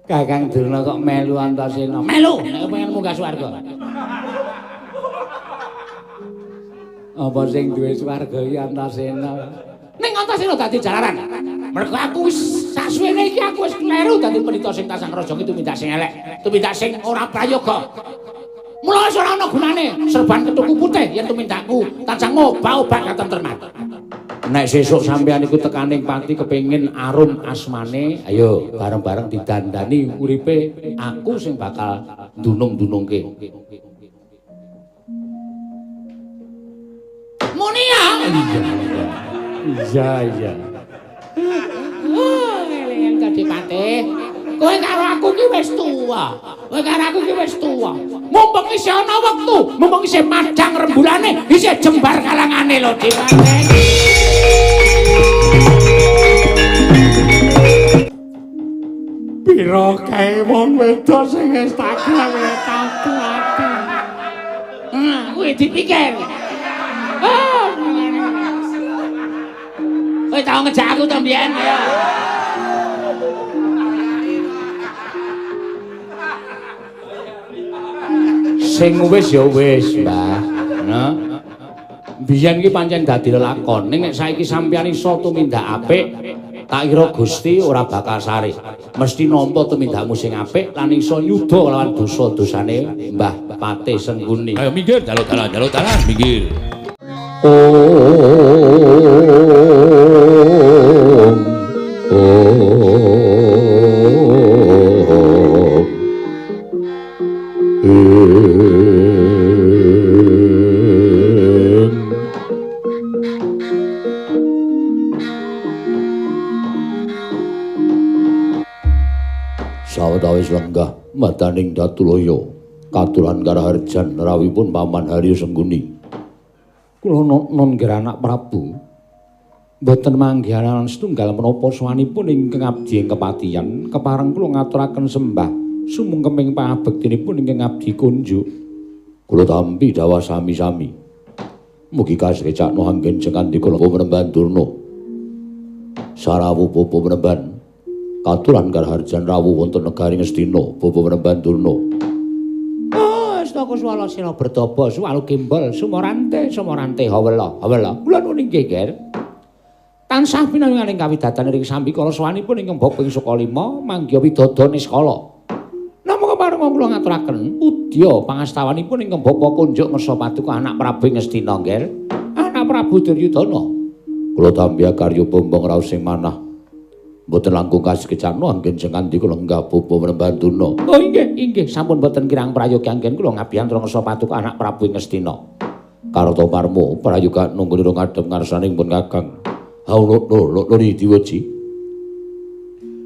Kakang Durna kok melu Antasena. Melu nek pengen munggah swarga. Apa sing duwe swarga iki Antasena? Ning Antasena dadi jalaran. Mergo aku wis sasuwene iki aku wis kleru dadi pendhita sing tansah ngraja ki tumindak sing elek, tumindak sing ora prayoga. Mula wis ora ana gunane serban ketuku putih yen tumindakku tansah ngobah-obah katentreman. Nek sesuk sampeyan iku tekaning pati kepengin arum asmane, ayo bareng-bareng didandani uripe, aku sing bakal dunung-dunungke. Muni ya? Iya, iya. Oh, eling dadi patih. Kowe karo aku ki wis tuwa. Kowe karo aku ki wis tuwa. Mumpung isih ana wektu, mumpung isih madhang rembulane, isih jembar kalangane lho Dipatih. Pira kae wong wedok sing wis tak gawe tatu ati. Kuwi dipikir. Ah. Kowe tau ngejak aku to mbiyen ya. Sing wis ya wis, Mbah. Nah. Biyen iki pancen dadi lelakon, ning nek saiki sampeyan iso tumindak apik, tak kira Gusti ora bakal sare. Mesti nampa tumindakmu sing apik lan iso nyuda lawan dosa-dosane Mbah Patih Sengguni. Ayo minggir, jaluk dalan, jaluk dalan, minggir. Om. Om. Sawetawis lenggah madaning Datulaya katuran karaharjan rawuhipun Paman Haryo Sengguni. Kula non nggih anak Prabu mboten manggihanan setunggal menapa sowanipun ingkang abdi ing kepatihan kepareng kula ngaturaken sembah sumungkeming pangabektinipun ingkang abdi kunjuk. Kula tampi dawah sami-sami. Mugi kasrecakno anggen jengandika Panembahan Durna. Sarawuh Bapa Panembahan katuran karaharjan rawuh wonten negari Ngastina Bapa Panembahan Durna. Oh, astaka swala sira bertapa suwalu gembol sumorante sumorante hawela hawela. Kula nuwun inggih, Ger. Tansah pinangan ing kawidatan ring sambikala sowanipun ingkang Bapa ing Sukalima manggiha widada niskala. Namung kepareng kula ngaturaken pudya pangastawanipun ingkang Bapa kunjuk ngersa paduka anak Prabu Ngastina, Ger. Anak Prabu Duryudana. Kula tampi karya bombong raos sing manah. Mboten langkung kasekecakno anggen jengandika lenggah Bapa Panembahan Durna. Oh inggih, inggih sampun mboten kirang prayogi anggen kula ngabiyantara ngersa paduka anak Prabu Ngastina. Karta marma prayoga nunggu ngadhep ngarsaning pun Kakang. Hauluk luk luri diweji.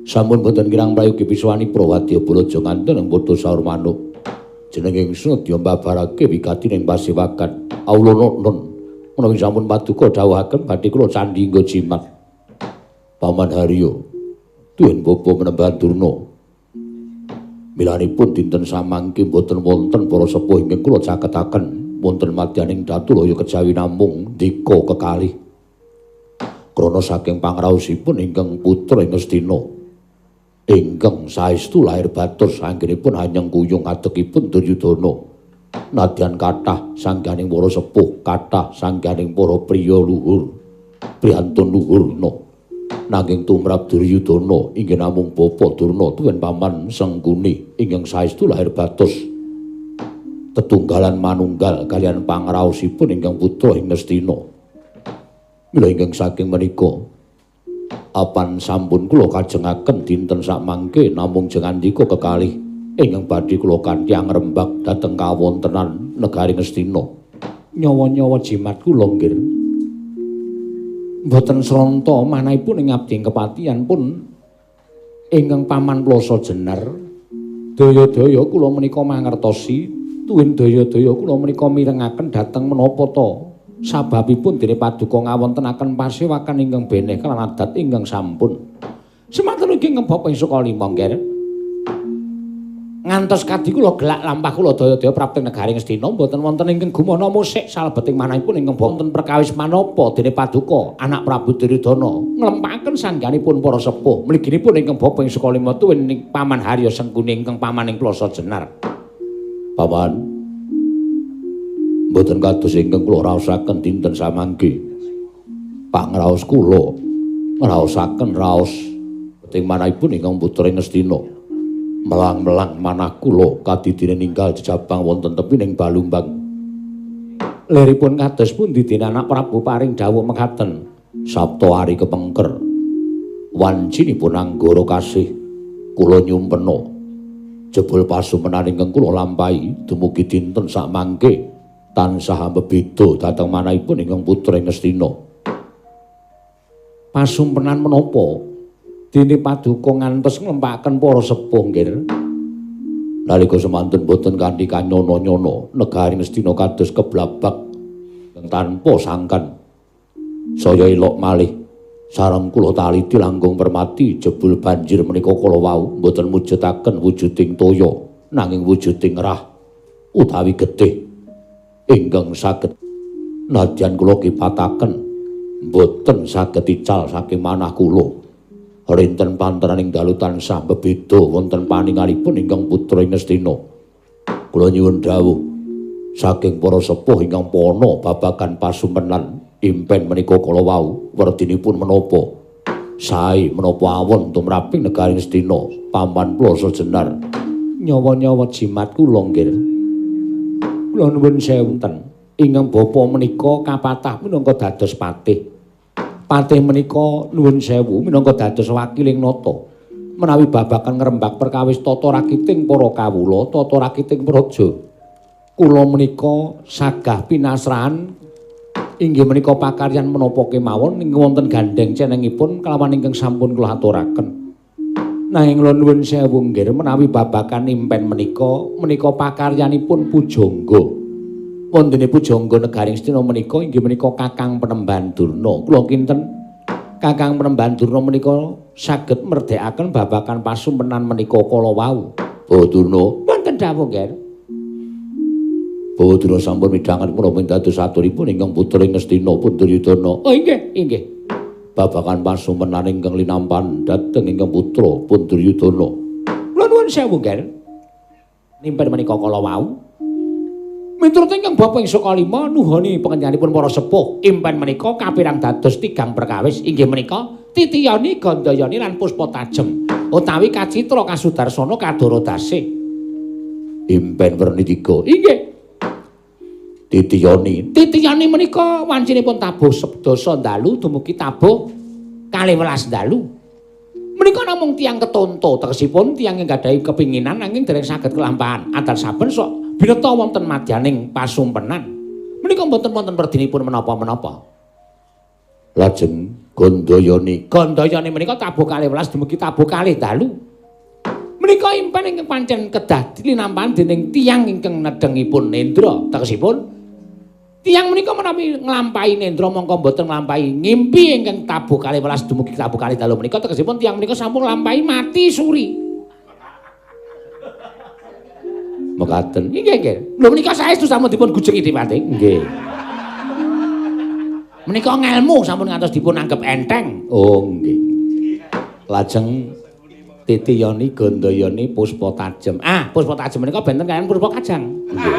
Sampun boten kirang prayogi piswani Prawadya Balaja nganten padha saur manuk. Jeneng ingsun dya mbabarake wigati ning pasewakan. Aulana nun menawi sampun paduka dawuhaken badhe kula candhi nggo jimat. Paman Haryo tuwin Bapa Panembahan Durna. Milanipun dinten samangke boten wonten para sepuh ingkang kula caketaken wonten madyaning Datulaya kejawi namung ndika kekalih. Krana saking pangraosipun ingkang putra ing Ngastina ingkang saestu lahir batos anggenipun hanyeng kuyung adekipun Duryudana. Nadyan kathah sangganing para sepuh, kathah sangganing para priya luhur, priyantun luhurna. Nanging tumrap Duryudana inggih namung Bapa Durna tuwin Paman Sengkuni ingkang saestu lahir batos tetunggalan manunggal kalian pangraosipun ingkang putra ing Ngastina. Mila ingkang saking menika apan sampun kula kajengaken dinten sakmangke namung jengandika kekalih ingkang badhe kula kanthi angrembak dhateng kawontenan negari Ngastina. Nyawa-nyawa jimat kula nggih mboten sronta manahipun ing abdi kepatihan pun ingkang Paman Plasa Jenar. Daya-daya kula menika mangertosi tuwin daya-daya kula menika mirengaken dhateng menapa ta sababipun dene paduka ngawontenaken pasewakan ingkang beneh kelan adat ingkang sampun. Semanten ugi ingkang Bapa ing Sukalima, Ngger. Ngantos kadi kula gelak lampah kula daya-daya prapting negari Ngastina mboten wonten ingkang gumana musik salebeting manahipun ingkang wonten perkawis manapa dene paduka anak Prabu Duryudana nglempaken sangganipun para sepuh mliginipun ingkang bapa ing Sukalima tuwin ing Paman Harya Sengkuni ingkang pamaning Plasa Jenar. Paman, mboten kados ingkang kula raosaken dinten samangke. Pangraos kula ngraosaken raos ing manahipun ingkang putra Ngastina. Melang-melang manah kula kadidine ninggal jejabang wonten tepining Balumbang. Leripun kados pundi dene anak Prabu paring dawuh mekaten? Sabta ari kepengker. Wancinipun anggara kasih kula nyumpena. Jebul pasumenan ingkang kula lampahi dumugi dinten samangke tansah ambebeda dhateng manahipun ingkang putra Ngastina. Pasumpenan menapa? Dene paduka ngantos nglempaken para sepuh nggih. Nalika semanten boten kanthi kanyono-nyono negari Ngastina kados keblabak tanpa sangkan. Saya ilok malih sareng kula taliti langkung permati jebul banjir menika kala wau boten mujudaken wujuding toya nanging wujuding rah utawi getih ingkang saged nadyan kula kipataken boten saged ical saking manah kula. Rinten panteraning dalu tansah bebeda wonten paningalipun ingkang putra Ngastina. Kula nyuwun dawuh saking para sepuh ingkang pana babagan pasumenan impen menika kala wau werdinipun menapa? Sae menapa awon tumraping negari Ngastina Paman Plasa Jenar. Nyawa-nyawa jimat kula nggih. Kula nuwun sewenten ingkang bapa menika kapatah minangka dados patih. Patih menika nuwun sewu minangka dados wakiling nata. Menawi babagan ngrembak perkawis tata rakiting para kawula, tata rakiting praja. Kula menika sagah pinasrahan inggih menika pakaryan menapa kemawon ing wonten gandheng cenengipun kelawan ingkang sampun kula aturaken. Nanging kula nuwun sewu nggih menawi babagan impen menika menika pakaryanipun pujangga. Wondene pujangga negari Ngastina menika inggih menika Kakang Penemban Durna. Kula kinten Kakang Penemban Durna menika saged merdekaken babagan pasumpenan menika kala wau. Bawa Durna, wonten dawuh nggih. Bawa Durna sampun midhanget menapa dados aturipun ingkang putra Ngastina pun Duryudana. Oh inggih, inggih. Babagan pasumpenan ingkang linampan dhateng ingkang putra pun Duryudana. Kula nuwun sewu nggih. Nimpen menika kala wau. Miturut ingkang bapa ing Sukalima nuhoni panjenenganipun para sepuh impen menika kapirang dados tigang perkawis inggih menika Titiyani, Gandayani lan Puspa Tajem utawi kacitra kasudarsana kadara dasih. Impen werni tiga. Inggih. Titiyani. Titiyani menika wancinipun tabuh sedasa dalu dumugi tabuh 12 dalu. Menika namung tiyang ketonto tegesipun tiyang ingkang gadahi kepinginan nanging dereng saged kelampahan. Adat saben sok bineta wonten madyaning pasumpenan. Menika mboten wonten werdinipun menapa-menapa. Lajeng Gandayani. Gandayani menika tabuh 12 dumugi tabuh 2 dalu. Menika impen ingkang pancen kedah linampahan dening tiyang ingkang nedhengipun nendra. Tegesipun tiyang menika menawi nglampahi nendra mongko mboten nglampahi ngimpi ingkang tabuh 12 dumugi tabuh 2 dalu menika tegesipun tiyang menika sampun nglampahi mati suri. Mekaten. Nggih, nggih. Lho menika saestu sampun dipun gujengi Dipati. Nggih. Menika ngelmu sampun ngantos dipun anggep enteng. Oh, nggih. Lajeng Titiyani, Gandayani, Puspa Tajem. Ah, Puspa Tajem menika benten kaliyan Puspa Kajang. Nggih.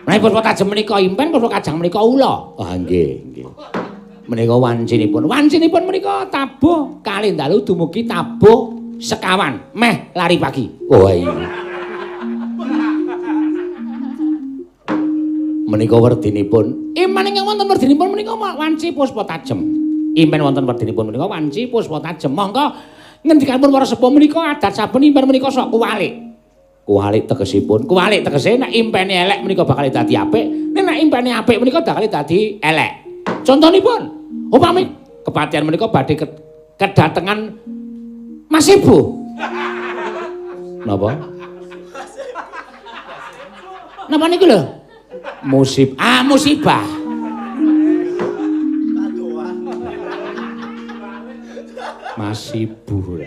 Menawi Puspa Tajem menika impen, Puspa Kajang menika ula. Ah, nggih, nggih. Menika wancinipun. Wancinipun menika tabuh kalih dalu dumugi tabuh sekawan, meh lari pagi. Oh iya. Menika werdinipun. Iman ingkang wonten werdinipun menika wanci Puspa Tajem. Impen wonten werdinipun menika wanci Puspa Tajem. Monggo ngendikanipun para sepuh menika adat saben impen menika sok kuwalik. Kuwalik tegesipun, kuwalik tegese nek impene elek menika bakal dadi apik, nek impene apik menika bakal dadi elek. Contonipun, upami kepatihan menika badhe kedatengan Mas Ibu. Napa? Napa niku lho? Musib, ah musibah. Mas Ibu.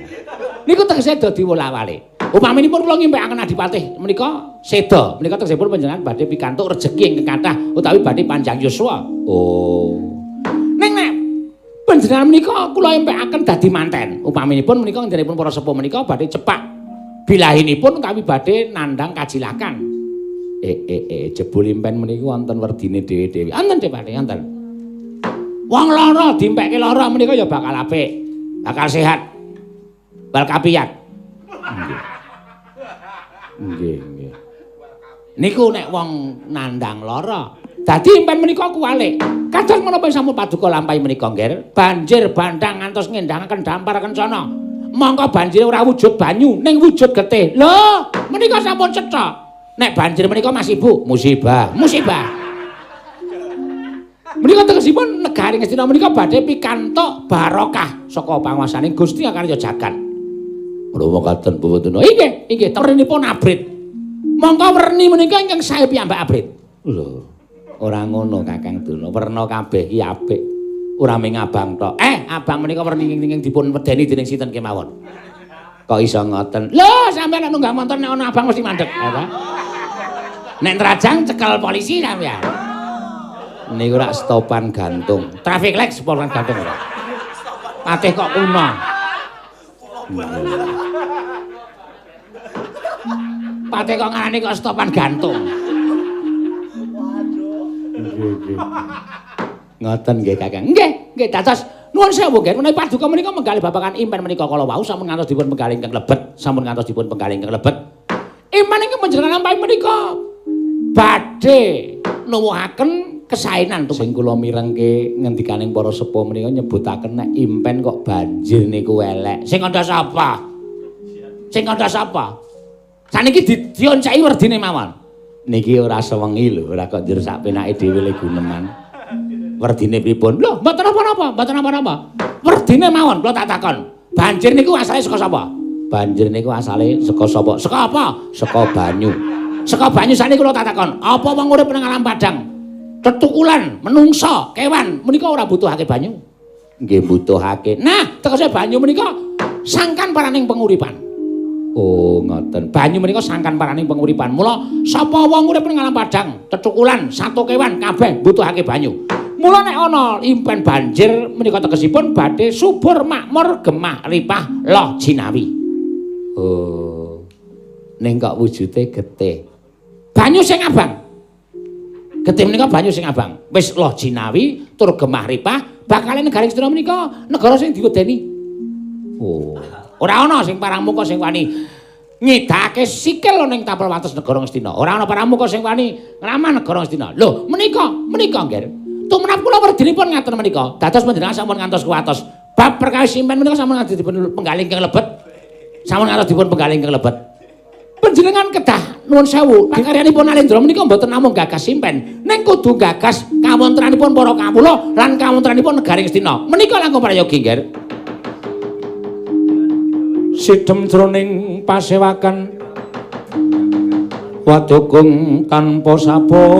Niku tegese dadi wolak-walik. Upaminipun kula ngimpekaken Adipatih menika seda, menika tegesipun panjenengan badhe pikantuk rejeki ingkang kathah utawi badhe panjang yuswa. Oh. Ning nek panjenengan menika kula impekaken dadi manten. Upaminipun menika njenenganipun para sepuh menika badhe cepak bilahinipun utawi badhe nandhang kajilakan. Jebul impen menika wonten werdine dhewe-dhewe. Wonten Dipati, wonten. Wong lara dimpekke lara menika ya bakal apik, bakal sehat. Bal kapiyat. Nggih. Nggih, nggih. Niku nek wong nandhang lara. Dadi impen menika kuwalik. Kados menapa sampun paduka lampahi menika, Ngger? Banjir bandhang ngantos ngendangaken dampar kencana. Mongko banjire ora wujud banyu, ning wujud getih. Lho, menika sampun cetha. Nek banjir menika Mas Ibu, musibah, musibah. Menika tegesipun negari Ngastina menika badhe pikantuk barokah saka panguwasaning Gusti Akarya jagat. Menapa katen Bapak? Inggih, inggih, wernipun abrit. Mongko werni menika ingkang sae piyambak abrit. Lho, ora ngono Kakang Durna, werna kabeh iki apik. Ora mung abang tok. Abang menika werni ingkang dipun wedeni dening sinten kemawon. Kok iso ngoten? Lho, sampeyan nek nunggang montor nek ana abang mesti mandeg, ya ta? Nek nrajang cekel polisi sampeyan. Niku rak stopan gantung. Traffic light stopan gantung ora. Patih kok kuno. Patih kok ngarani kok stopan gantung. Waduh. Nggih, nggih. Ngoten nggih Kakang. Nggih, nggih dados nuwun sewu nggih menawi paduka menika menggalih babagan impen menika kala wau sampun ngantos dipun penggalih ingkang lebet, sampun ngantos dipun penggalih ingkang lebet. Impen ingkang panjenengan lampahi menika badhe nuwuhaken kesaenan sing kula mirengke ngendikaning para sepuh menika nyebutaken nek impen kok banjir niku elek. Sing kandha sapa? Sing kandha sapa? Saniki dionceki werdine mawon. Niki ora sewengi lho, ora kok njur sak penake dhewe le guneman. Werdine pripun? Lho, mboten napa-napa, mboten napa-napa. Werdine mawon kula tak takon. Banjir niku asale saka sapa? Banjir niku asale saka sapa? Saka apa? Saka banyu. Saka banyu saniki kula tak takon, apa wong urip nang alam padang? Tetukulan, menungsa, kewan menika ora butuhake banyu? Nggih butuhake. Nah, tegese banyu menika sangkan paraning penguripan. Oh, ngoten. Banyu menika sangkan paraning penguripan. Mula sapa wong urip ning alam padang, tetukulan, sato kewan kabeh butuhake banyu. Mula nek ana impen banjir menika tegesipun badhe subur makmur gemah ripah loh jinawi. Oh. Ning kok wujude getih. Banyu sing abang. Getih menika banyu sing abang. Wis loh jinawi tur gemah ripah bakale negara Ngastina menika negara sing diwedeni. Oh. Ora ana sing paramuka sing wani ngidake sikil ning tapel wates negara Ngastina. Ora ana paramuka sing wani ngramah negara Ngastina. Lho, menika, menika nggih. Tumrap kula werdinipun ngaten menika. Dados panjenengan sampun ngantos kuwatos. Bab perkawis impen menika sampun ngantos dipun penggalih ingkang lebet. Sampun ngantos dipun penggalih ingkang lebet. Panjenengan kedah nuwun sewu, pakaryanipun Alendra menika mboten namung gagas impen, ning kudu gagas kawontenanipun para kawula lan kawontenanipun negari Ngastina. Menika langkung prayogi, nggih. Sidhem jroning pasewakan wadukung tanpa sabawa.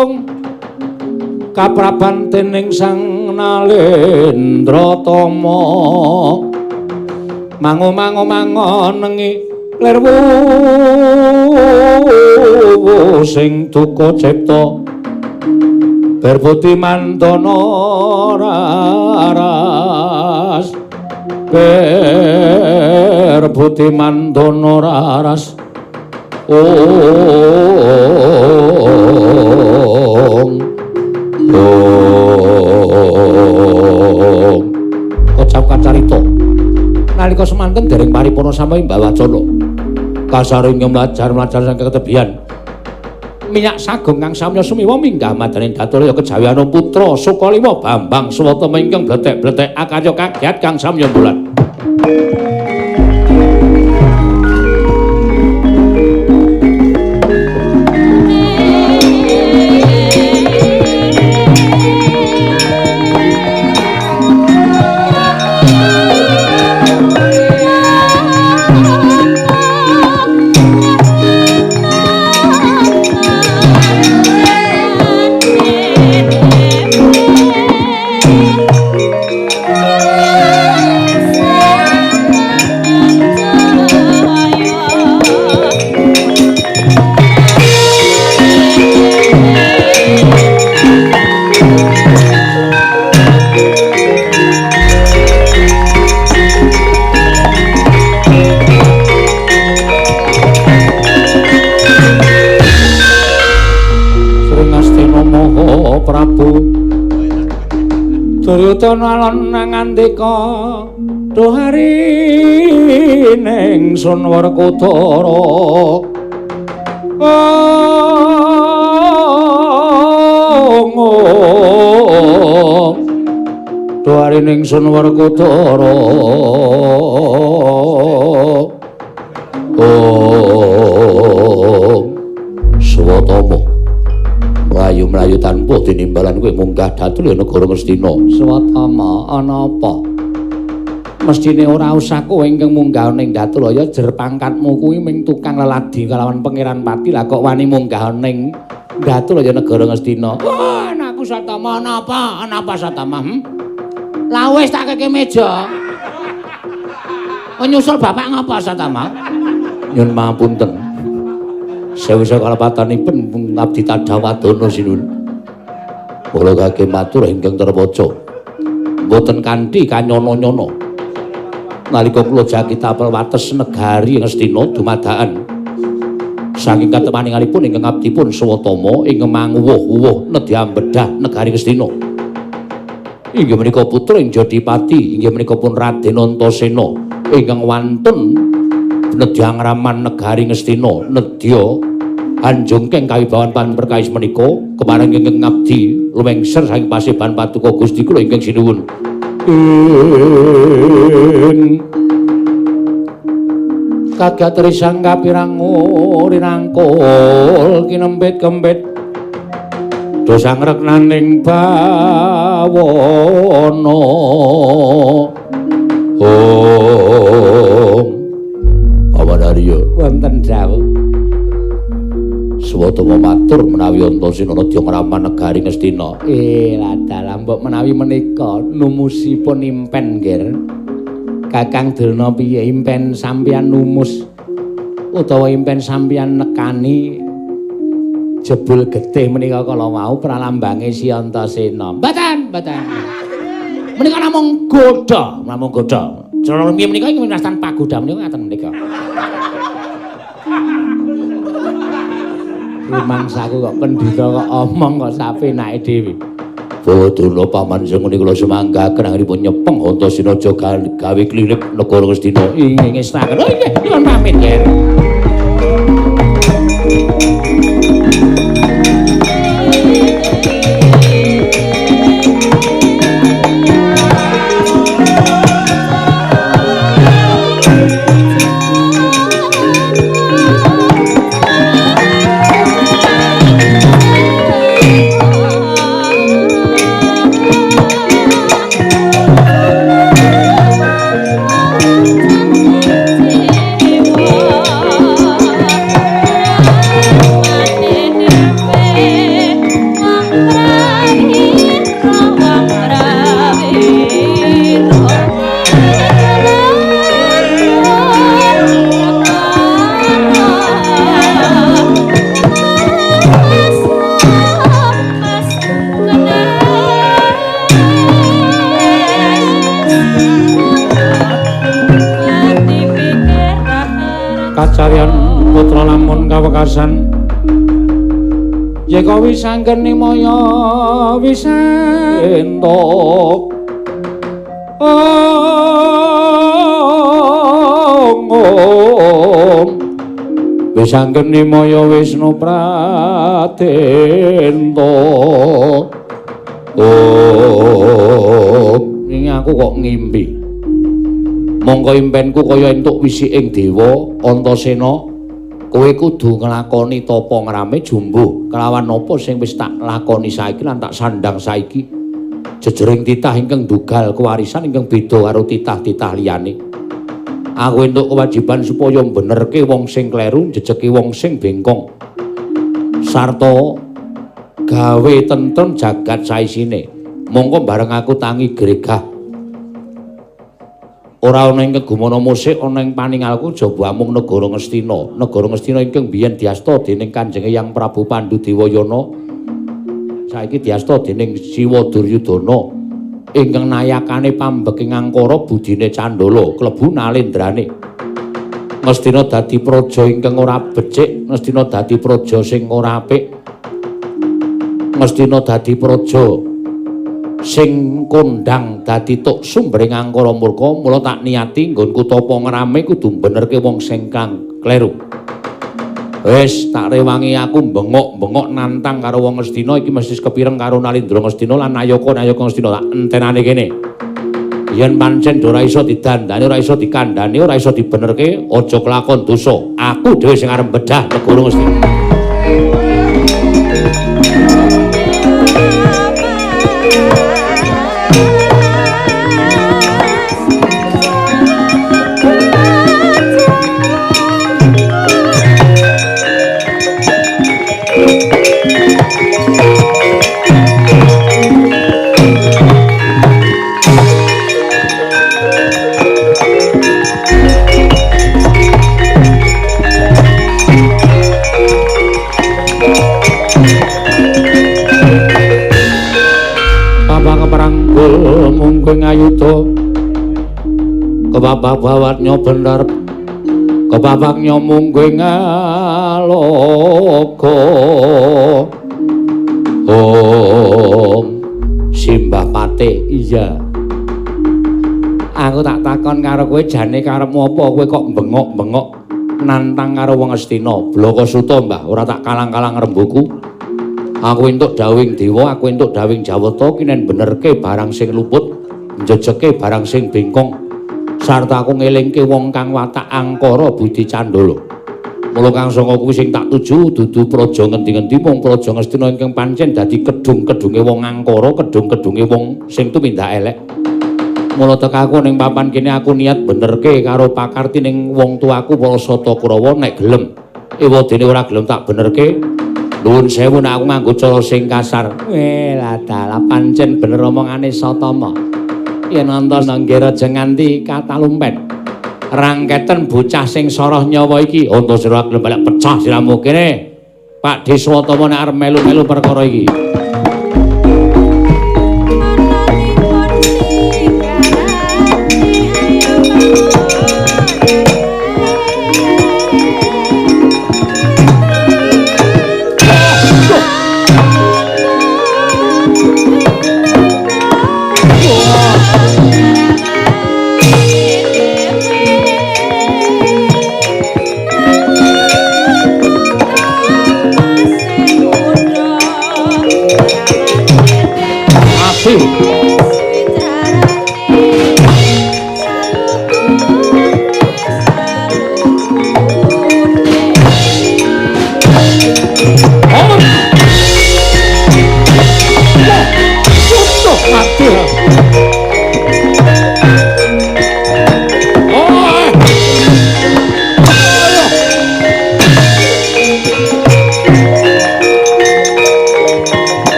Ong kapraban dening Sang Nalendra Tama mangu-mangu mangonengi lirwu sing duka cipta berbuti mandana raras berbuti mandana raras. Ong ong kocap kacarita nalika semanten dereng paripurna sami mbawacana kasaring mlajar-mlajar saking ketebihan minyak sagung kang samya sumiwa minggah madaning Datulaya kejawiana putra Sukaliwa Bambang Suwatama ingkang bletek-bletek akarya kagiat kang samya bulat. Prabu Duryudana alon ngandika duh hari ning Sun Werkudara. Duh hari ning Sun Werkudara. Swatama mlayu-mlayu tanpa tinimbalan kowe munggah dhateng negara Ngastina. Swatama ana apa? Mestine ora usah kowe ingkang munggah ning Datulaya, jer pangkatmu kuwi ming tukang leladi kalawan Pangeran Pati, lah kok wani munggah ning Datulaya negara Ngastina. Wah, anakku Satama ana apa? Ana apa Satama? Lah wis tak keke meja. Nyusul bapak ngapa Satama? Nyun mapunten. Sewu-sewu kalepatanipun abdi tadhawadana sinuwun. Kula kagem matur ingkang terwaca. Mboten kanthi kanyono-nyono. Nalika kula jagi tapel wates negari Ngastina dumadakan saking katepaningalipun ingkang abdipun Swatama ingkang manguwuh-uwuh nedya ambedah negari Ngastina. Inggih menika putra ing Jodipati, inggih menika pun Raden Antasena ingkang wantun nedya ngraman negari Ngastina, nedya anjungkeng kawibawan panperkawis menika kepareng ingkang ngabdi lumengser saking paseban Paduka Gusti kula ingkang sinuwun. Kagat risang kapirangu rinangkul kinempit-kempit dosa ngreknaning bawana. Om Paman Arya wonten dawuh. Swatama matur menawi Antasena nedya ngraman negari Ngastina. Ladalah mbok menawi menika numusipun impen nggih. Kakang Durna piye impen sampeyan numus utawa impen sampeyan nekani jebul getih menika kala wau pralambange si Antasena. Mboten, mboten. Menika namung godha, namung godha. Cara rumiyin menika ing winastan pagoda menika ngaten menika. Rumangsaku kok pendhita kok omong kok sapenake dhewe. Bawa Paman sing kula semanggaken anggenipun nyepeng Antasena aja gawe klilip negara Ngastina. Inggih ngestaken. Oh inggih, nyuwun pamit nggih. Kacarian putra lamun kawekasan yeka wisanggeni maya wisento. Om wisanggeni maya Wisnu Pratento. Om ini aku kok ngimpi. Mongko impenku kaya entuk wisiking dewa Antasena, kowe kudu nglakoni tapa ngrame jumbuh kelawan apa sing wis tak lakoni saiki lan tak sandang saiki. Jejering titah ingkang dugal kewarisan ingkang beda karo titah-titah liyane. Aku entuk kewajiban supaya mbenerke wong sing kleru, njejeki wong sing bengkong. Sarta gawe tentrem jagat saisine. Mongko bareng aku tangi gregah. Ora ana ingkang gumana musik ana ing paningalku jaba amung negara Ngastina. Negara Ngastina ingkang biyen diasta dening Kanjeng Eyang Prabu Pandu Dewayana. Saiki diasta dening Siwa Duryudana ingkang nayakane pambeking angkara budine Candala klebu nalendrane. Ngastina dadi praja ingkang ora becik, Ngastina dadi praja sing ora apik. Ngastina dadi praja sing kondhang dadi tuk sumbering angkara murka, mula tak niati nggonku tapa ngrame kudu benerke wong sing kang kleru. Wis tak rewangi aku bengok-bengok nantang karo wong Ngastina iki mesti kepireng karo Nalindra Ngastina lan nayaka-nayaka Ngastina tak entenane kene. Yen pancen ora iso didandani, ora iso dikandhani, ora iso dibenerke, aja kelakon dosa. Aku dhewe sing arep bedah negara Ngastina. Mungkin ayuda kebapak bawatnya bener kebabaknya mungkin ngaloka. Om Simbah Pate, iya aku tak takon karo kowe jane karepmu apa kowe kok bengok-bengok nantang karo wong Ngastina. Blaka Suta Mbah, ora tak kalang-kalang rembuku. Aku entuk dawing dewa, aku entuk dawing Jawata kinen benerke barang sing luput, njejeke barang sing bengkong, sarta aku ngelingke wong kang watak angkara budi candala. Mula kang sanga kuwi sing tak tuju dudu praja ngendi-ngendi mung praja Ngastina ingkang pancen dadi kedung-kedunge wong angkara, kedung-kedunge wong sing tumindak elek. Mula tekaku ning papan kene aku niat benerke karo pakarti ning wong tuaku para Sata Kurawa nek gelem. Ewadene ora gelem tak benerke. Nuwun sewu nek aku nganggo cara sing kasar. Weh, dalah pancen bener omongane Satama. Yen ngantos nangge raja nganti katalumpen. Rangketen bocah sing soroh nyawa iki, Antasira gelem balik pecah siramu kene. Pak Deswatama nek arep melu-melu perkara iki.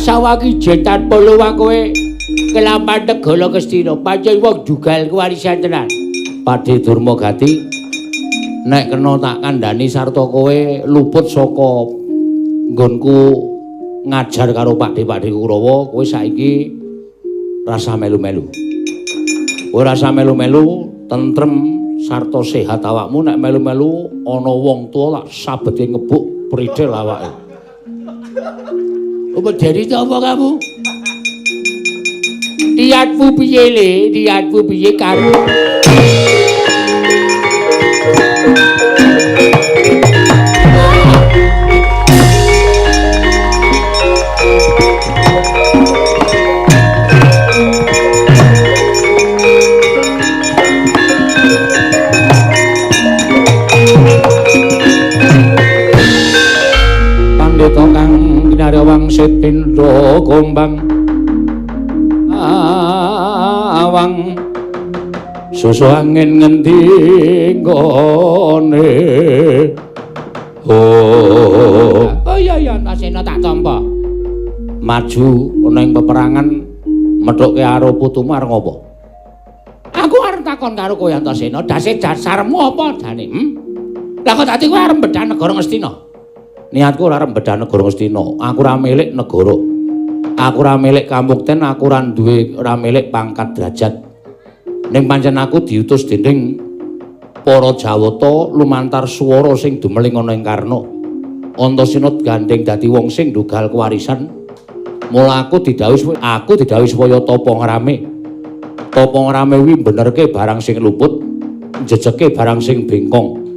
Sawaki jetan polo kowe kelaman negara Ngastina pancen wong dugal kewarisan tenan. Padhe Durma Gati nek kena tak kandhani sarta kowe luput saka nggonku ngajar karo pakde-pakde Kurawa, kowe saiki rasa melu-melu. Kowe rasa melu-melu tentrem sarta sehat awakmu, nek melu-melu ana wong tuwa lak sabete ngebuk pridhel awake. Apa dari sapa kamu? Niatmu piye le? Niatmu piye karo? Pandeta kang Awang kinarya wangsit pindha gombang awang susu angin ngendi nggone. Oh, oh iya iya Antasena tak tampa. Maju ana ing peperangan methuke karo putumu arep ngopo? Aku arep takon karo kowe Antasena, dase dasarmu apa jane? Lah kok dadi kowe arep bedah negara Ngastina? Niatku ora arep bedah negara Ngastina. Aku ora milik negara. Aku ora milik kamukten, aku ora duwe, ora milik pangkat derajat. Ning pancen aku diutus dening para Jawata lumantar swara sing dumeling ana ing Karna. Antasena gandeng dadi wong sing ndugal kewarisan. Mula aku didhawuhi supaya tapa ngrame. Tapa ngrame kuwi benerke barang sing luput, njejeke barang sing bengkong.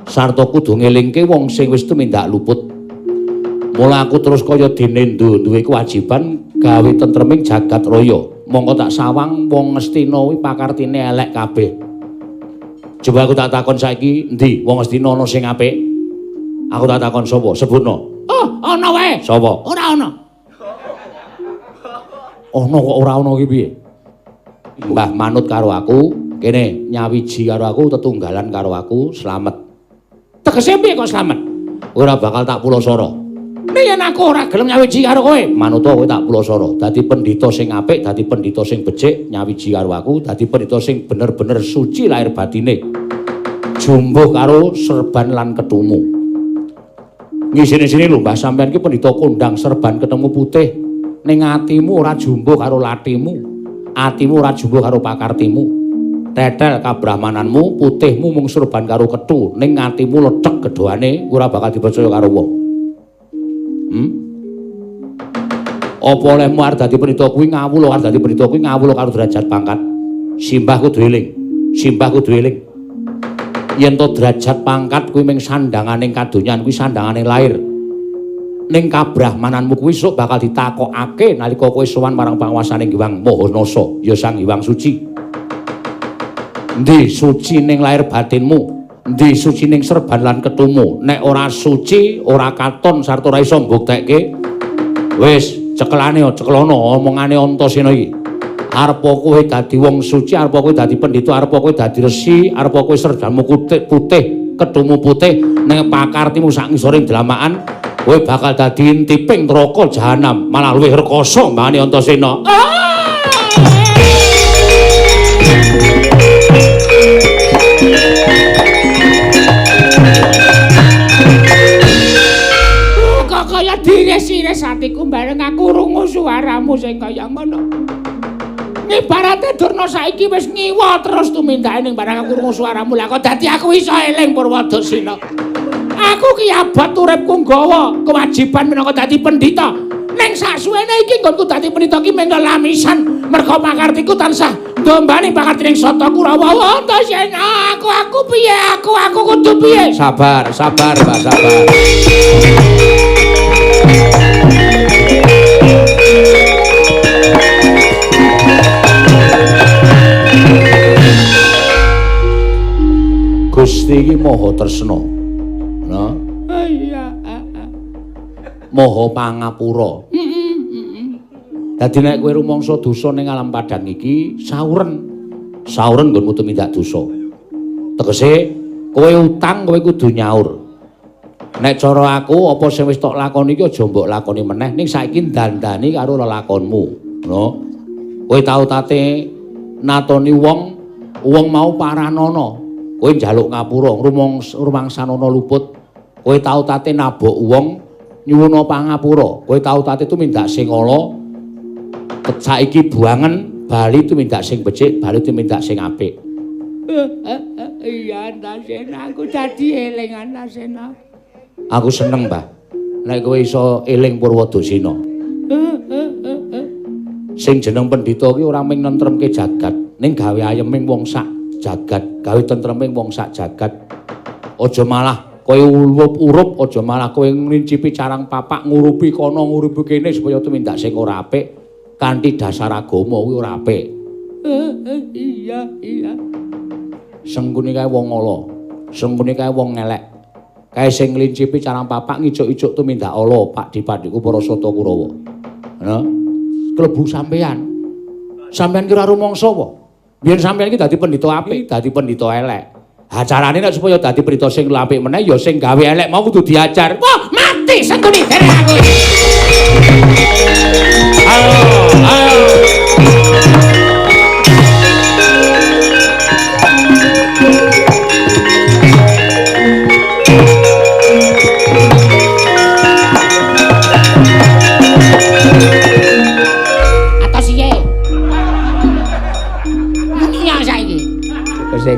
Sarta kudu ngelingke wong sing wis tumindak luput. Mula aku terus kaya dene duwe kewajiban gawe tentreming jagat raya. Mongko tak sawang wong Ngastina kuwi pakartine elek kabeh. Coba aku tak takon saiki, endi wong Ngastina ana sing apik? Aku tak takon sapa? Sebutno. Oh, ana wae. Sapa? Ora ana. Ana kok ora ana iki piye? Mbah manut karo aku, kene nyawiji karo aku, tetunggalan karo aku, slamet. Tegese piye kok slamet? Ora bakal tak pulasara. Nek yen aku ora gelem nyawiji karo kowe, manuta kowe tak pulasara. Dadi pendhita sing apik, dadi pendhita sing becik, nyawiji karo aku, dadi pendhita sing bener-bener suci lahir batine. Jumbuh karo serban lan ketumu. Ngisini-sini lho Mbah, sampean ki pendhita kondang serban ketemu putih. Ning atimu ora jumbuh karo latimu. Atimu ora jumbuh karo pakartimu. Tetel kabrahmananmu, putihmu mung serban karo ketu, ning atimu lethek gedhoane ora bakal dipercaya karo wong. Apa olehmu arep dadi pendhita kuwi ngawula, arep dadi pendhita kuwi ngawula karo derajat pangkat. Simbah kudu eling. Simbah kudu eling. Yen to derajat pangkat kuwi mung sandhanganing kadonyan, kuwi sandhangane lahir. Ning kabrahmananmu kuwi sok bakal ditakokake nalika kowe sowan marang panguwasane Hyang Maha Nasa, ya Sang Hyang Suci. Endi suci ning lahir batinmu, endi suci ning serban lan ketumu. Nek ora suci, ora katon sarta ora iso mbuktekke. Wis, cekelane cekelono omongane Antasena iki. Arep kowe dadi wong suci, arep kowe dadi pendhita, arep kowe dadi resi, arep kowe serbanmu putih, ketumu putih, ning pakartimu sak ngisoring dlamakan, kowe bakal dadi intiping neraka jahanam, malah luwih rekoso mbane Antasena. Kok kaya dires-ires atiku bareng aku krungu suaramu sing kaya ngono. Ibarate Durna saiki wis ngiwa terus tumindake ning bareng aku krungu suaramu. Lah kok dadi aku iso eling Purwadasina. Aku ki abot uripku nggawa kewajiban minangka dadi pendhita. Ning saksuwene iki nggonku dadi pendhita ki mung lamisan merga pakartiku tansah ndombani pakartining sata Kurawa. Antasena, aku piye? Aku kudu piye? Sabar, sabar, Mbak, sabar. Gusti iki maha tresna. Nah. Iya. Maha pangapura. Dadi nek kowe rumangsa dosa ning alam padhang iki, sauren. Sauren nggonmu tumindak dosa. Tegese kowe utang kowe kudu nyaur. Nek cara aku apa sing wis tok lakoni iki aja mbok lakoni meneh, ning saiki dandani karo lelakonmu. No. Kowe tau tate natoni wong, wong mau paranana. Kowe njaluk ngapura, rumangsanana luput. Kowe tau tate nabok wong nyuwuna pangapura. Kowe tau tate tumindak sing ala. Saiki buangen bali tumindak sing becik, bali tumindak sing apik. Iya, Antasena, aku dadi eling Antasena. Aku seneng, Mbah. Nek kowe iso eling Purwadasina. Sing jeneng pendhita ki ora mung nentremke jagat, ning gawe ayeming wong sak jagat, gawe tentreming wong sak jagat. Aja malah kowe urup-urup, aja malah kowe ngrincipi carang papak ngurupi kono ngurupi kene supaya tumindak sing ora apik kanthi dasar agama kuwi ora apik. Iya, iya. Sengkuni kae wong ala, sengkuni kae wong elek. Kae sing nglincipi carang papak ngicuk-icuk tumindak ala Pak Dipadhiku para Sata Kurawa. Ngono. Klebu sampean. Sampean kira rumangsa apa? Biyen sampean iki dadi pendhita apik, dadi pendhita elek. Ha carane nek supaya dadi pendhita sing apik meneh ya sing gawe elek mau kudu diajar. Wah, mati Sengkuni derek aku. Ayo, ayo.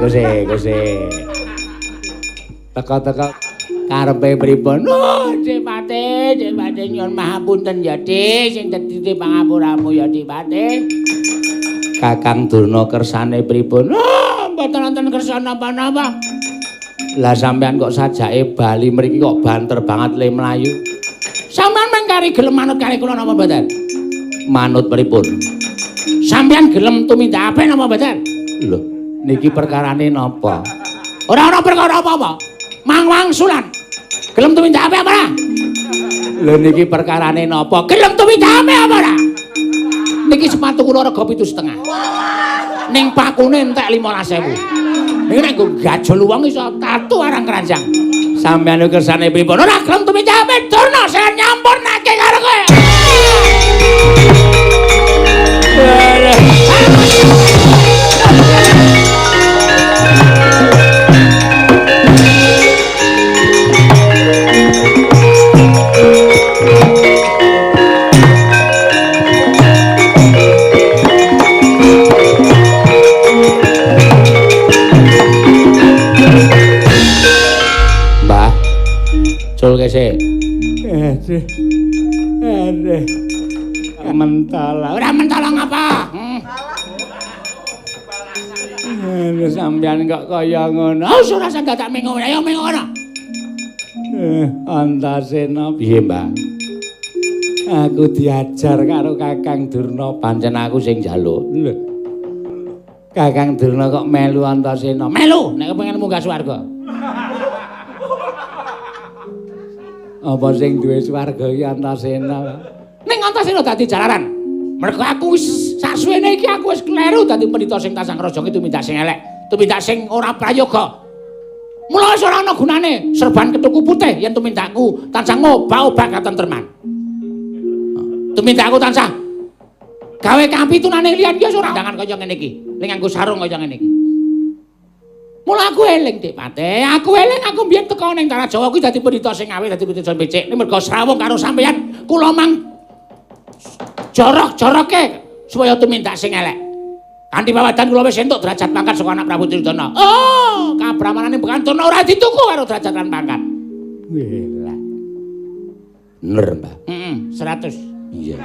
Kose. Teka-teka karepe pripun? Oh, Dipate, Dipate nyuwun mahapunten ya, Dik, sing dadi pangapuramu ya, Dipate. Kakang Durna kersane pripun? Oh, mboten wonten kersa napa-napa. Lah sampean kok sajake bali mriki kok banter banget le mlayu. Sampean mengkari gelem manut kali kula napa mboten? Manut pripun? Sampean gelem tumindak apik napa mboten? Lho, niki perkarane napa? Ora ana perkara apa-apa. Mangwangsulan. Gelem tumindak apik apa ora? Lho niki perkarane napa? Gelem tumindak apik apa ora? Niki sepatu kula rega 7,5. Ning pakune entek 15.000. Niki nek nggo gajol wong iso tatu arang keranjang. Sampeyan kersane pripun? Ora gelem tumindak apik, Durna saya nyampurnake karo kowe. Mbah, cul kese. Aduh. Aduh. Mentala. Ora mentala ngapa? Aduh, sampean kok kaya ngono. Oh, ora usah dadak mengo. Ayo mengo kono. Antasena piye, Mbah? Aku diajar karo Kakang Durna, pancen aku sing njaluk. Lho. Kakang Durna kok melu Antasena? Melu nek kepengin munggah swarga. Apa sing duwe swarga iki Antasena? Ning Antasena dadi jalaran. Mergo aku wis saksuwene iki aku wis kleru dadi pendhita sing tansah ngraja ki tumindak sing elek, tumindak sing ora prayoga. Mula wis ora ana gunane serban kethuku putih yen tumindakku tansah ngobah-obah katentreman. Tumindakku tansah gawe kapitunane liyan ki wis ora dangan kaya ngene iki, ning nganggo sarung kaya ngene iki. Mula aku eling, Dik Pate. Aku eling aku mbiyen teka ning Tanah Jawa kuwi dadi pendhita sing aweh, dadi pendhita becik. Ning mergo srawung karo sampeyan, kula mang jorok-joroke supaya tumindak sing elek. Kanthi pawadan kula wis entuk derajat pangkat saka anak Prabu Duryudana. Oh, kabramanane Bekan Durna ora dituku karo derajat lan pangkat. Wela. Bener, Mbah. Heeh, 100. Iya.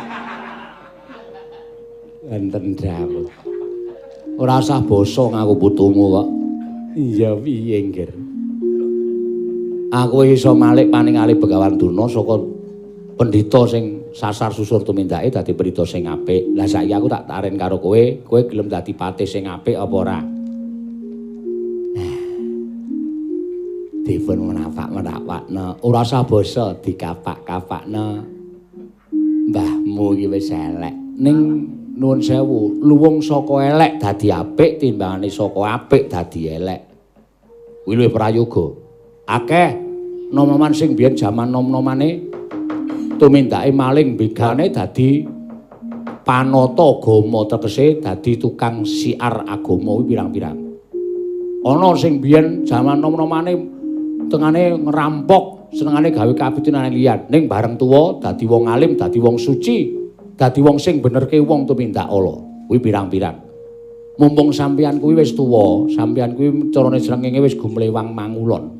Enten dawuh. Ora usah basa ngaku putumu kok. Iya piye, Ngger? Aku iso malik paningali Begawan Durna saka pendhita sing sasar susur tumindake dadi pendhita sing apik. Lah saiki aku tak taren karo kowe, kowe gelem dadi patih sing apik apa ora? Dipun menapak-menapakna, ora usah basa dikapak-kapakna. Mbahmu iki wis elek. Ning nuwun sewu, luwung saka elek dadi apik timbangane saka apik dadi elek. Kuwi luwih prayoga. Akeh nom-noman sing biyen jaman nom-nomane tumindake maling begane dadi panata agama, tegese dadi tukang siar agama kuwi pirang-pirang. Ana sing biyen jaman nom-nomane tengane ngerampok, senengane gawe kapitunane liyan, ning bareng tuwa dadi wong alim, dadi wong suci, dadi wong sing benerke wong tumindak ala. Kuwi pirang-pirang. Mumpung sampeyan kuwi wis tuwa, sampeyan kuwi carane srengenge wis gumlewang mangulon.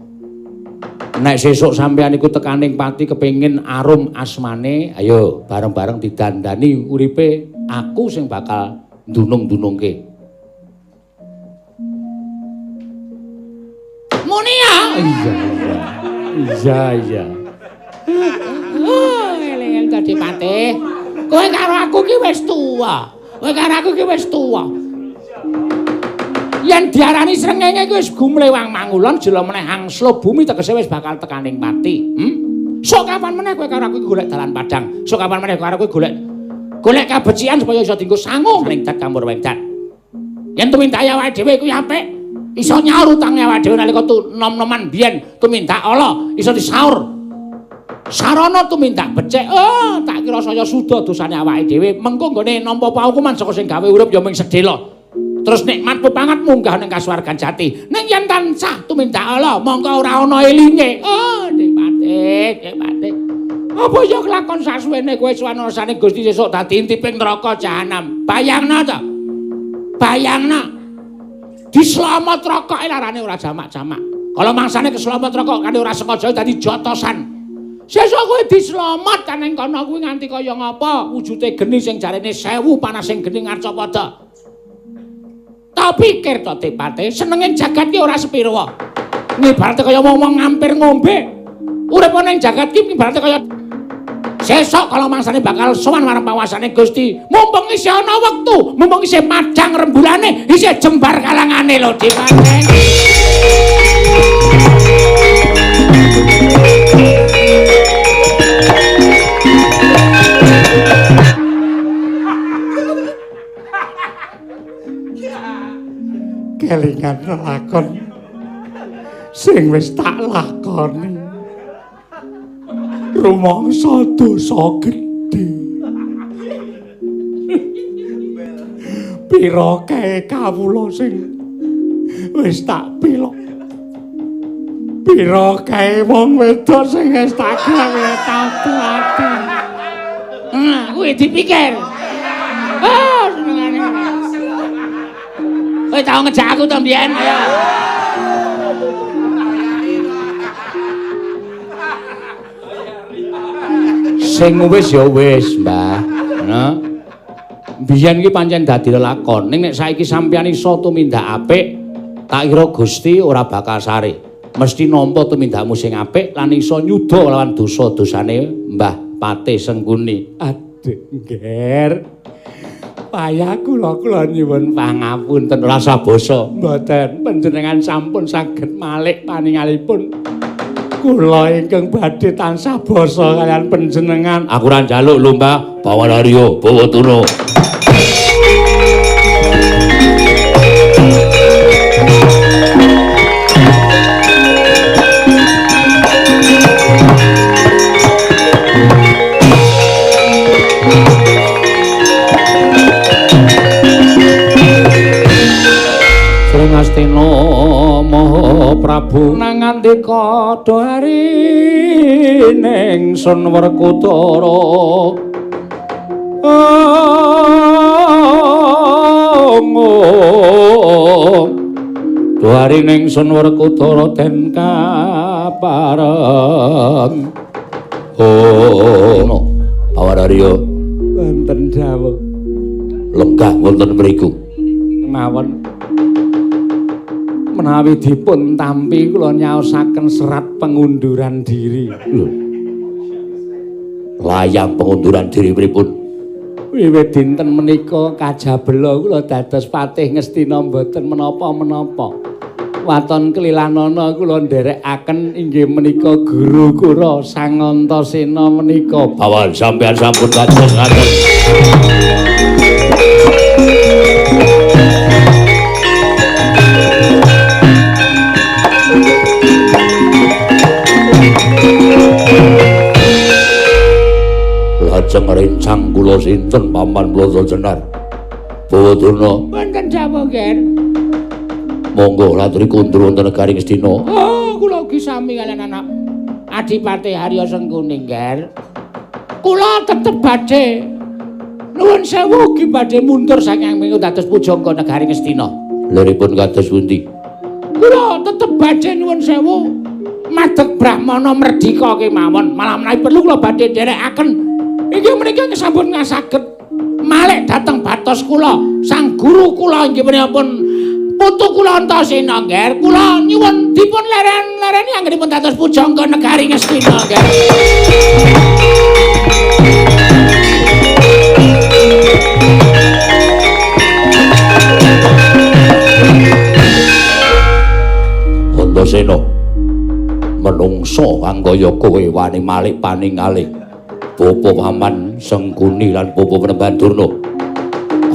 Nek sesuk sampeyan iku tekaning pati kepengin arum asmane, ayo bareng-bareng didandani uripe, aku sing bakal ndunung-ndunungke. Munia. Iya, iya. Iya, iya. Oh, eling-eling dadi patih. Kowe karo aku ki wis tuwa. Kowe karo aku ki wis tuwa. Yen diarani srengenge kuwi wis gumlewang mangulon jela meneh angslo bumi tegese wis bakal tekaning pati. Sok kapan meneh kowe karo aku golek dalan padang. Sok kapan meneh karo aku golek kabecikan supaya iso dienggo sangu ning dat kamur wengdat. Yen tumindake awake dhewe kuwi apik, iso nyaur utange awake dhewe nalika nom-noman biyen tumindak ala iso disaur. Sarana tumindak becik, oh tak kira saya suda dosane awake dhewe. Mengko nggone nampa paukuman saka sing gawe urip ya mung sedhela. Terus nikmat pepangat munggah ning kasuwargan jati. Ning yen tansah tumindak ala, mongko ora ana elinge. Oh, Dipate, Dipate. Apa ya kelakon sasuwene kowe suwanasane Gusti sesuk dadi intiping neraka jahanam. Bayangno to. Bayangno. Dislamot rokoke larane ora jamak-jamak. Kala mangsane keslamet rokok kane ora sengaja dadi jotosan. Sesuk kowe dislamot kan ning kono kuwi nganti kaya ngapa wujude geni sing jarene 1000 panas sing geni ngarcapada. Ta pikir to Dipate, senenge jagat ki ora sepiro. Ngibarate kaya wong-wong ngampir ngombe. Urip ning jagat ki ngibarate kaya sesuk kala mangsane bakal sowan marang pawasane Gusti. Mumpung isih ana wektu, mumpung isih padhang rembulane, isih jembar kalangane lho Dipate. Kelingan lakon sing wis tak lakoni rumangsa dosa gedhe. Pira kae kawula sing wis tak pilok, pira kae wong wedok sing wis tak gawe tatu-ati. Kuwi dipikir. Oh, senengane. Kowe tau ngejak aku to mbiyen? Ayo. Sing wis ya wis, Mbah. Ngono. Mbiyen iki pancen dadi lelakon. Ning nek saiki sampeyan iso tumindak apik, tak kira Gusti ora bakal sare. Mesti nampa tumindakmu sing apik lan iso nyuda lawan dosa-dosane Mbah Patih Sengkuni. Aduh, Ngger. Payah kula nyuwun pangapunten rasa basa. Mboten, panjenengan sampun saged malik paningalipun. Kula ingkang badhe tansah basa kaliyan panjenengan. Aku ora njaluk lho, Mbah. Bawa Arya, bawa turu. Astina Maha Prabu nangandika dohari ning Sun Werkudara. Dohari ning Sun Werkudara den kapareng. Oh, Bawararya wonten dawuh. Lenggah wonten mriku. Mawon menawi dipun tampi kula nyaosaken serat pengunduran diri. Lho. Layang pengunduran diri pripun? Wiwit dinten menika kajabela kula dados patih Ngastina mboten menapa-menapa. Waton kelilanana kula nderekaken inggih menika guru kula Sang Antasena menika. Bawan sampeyan sampun kados ngaten. Lajeng rencang kula sinten Paman Balajenar? Bawadurna. Wonten dawuh, Ger. Monggo laturi kundur wonten negari Ngastina. Oh, kula ugi sami kaliyan anak Adipati Harya Sengkuni, Ger. Kula tetep badhe nuwun sewu ugi badhe mundur saking minggu dados pujangga negari Ngastina. Liripun kados pundi? Kula tetep badhe nuwun sewu madeg brahmana merdika kemawon. Malah menawi perlu kula badhe nderekaken inggih menika sampun ngasaget malik dhateng batos kula sang guru kula inggih menika pun putu kula Antasena, Nger. Kula nyuwun dipun leren-lereni anggenipun dados pujangga negari Ngastina, Nger. Antasena. Menungso kang kaya kowe wani malik paningale Bapa Paman Sengkuni lan Bapa Panembahan Durna.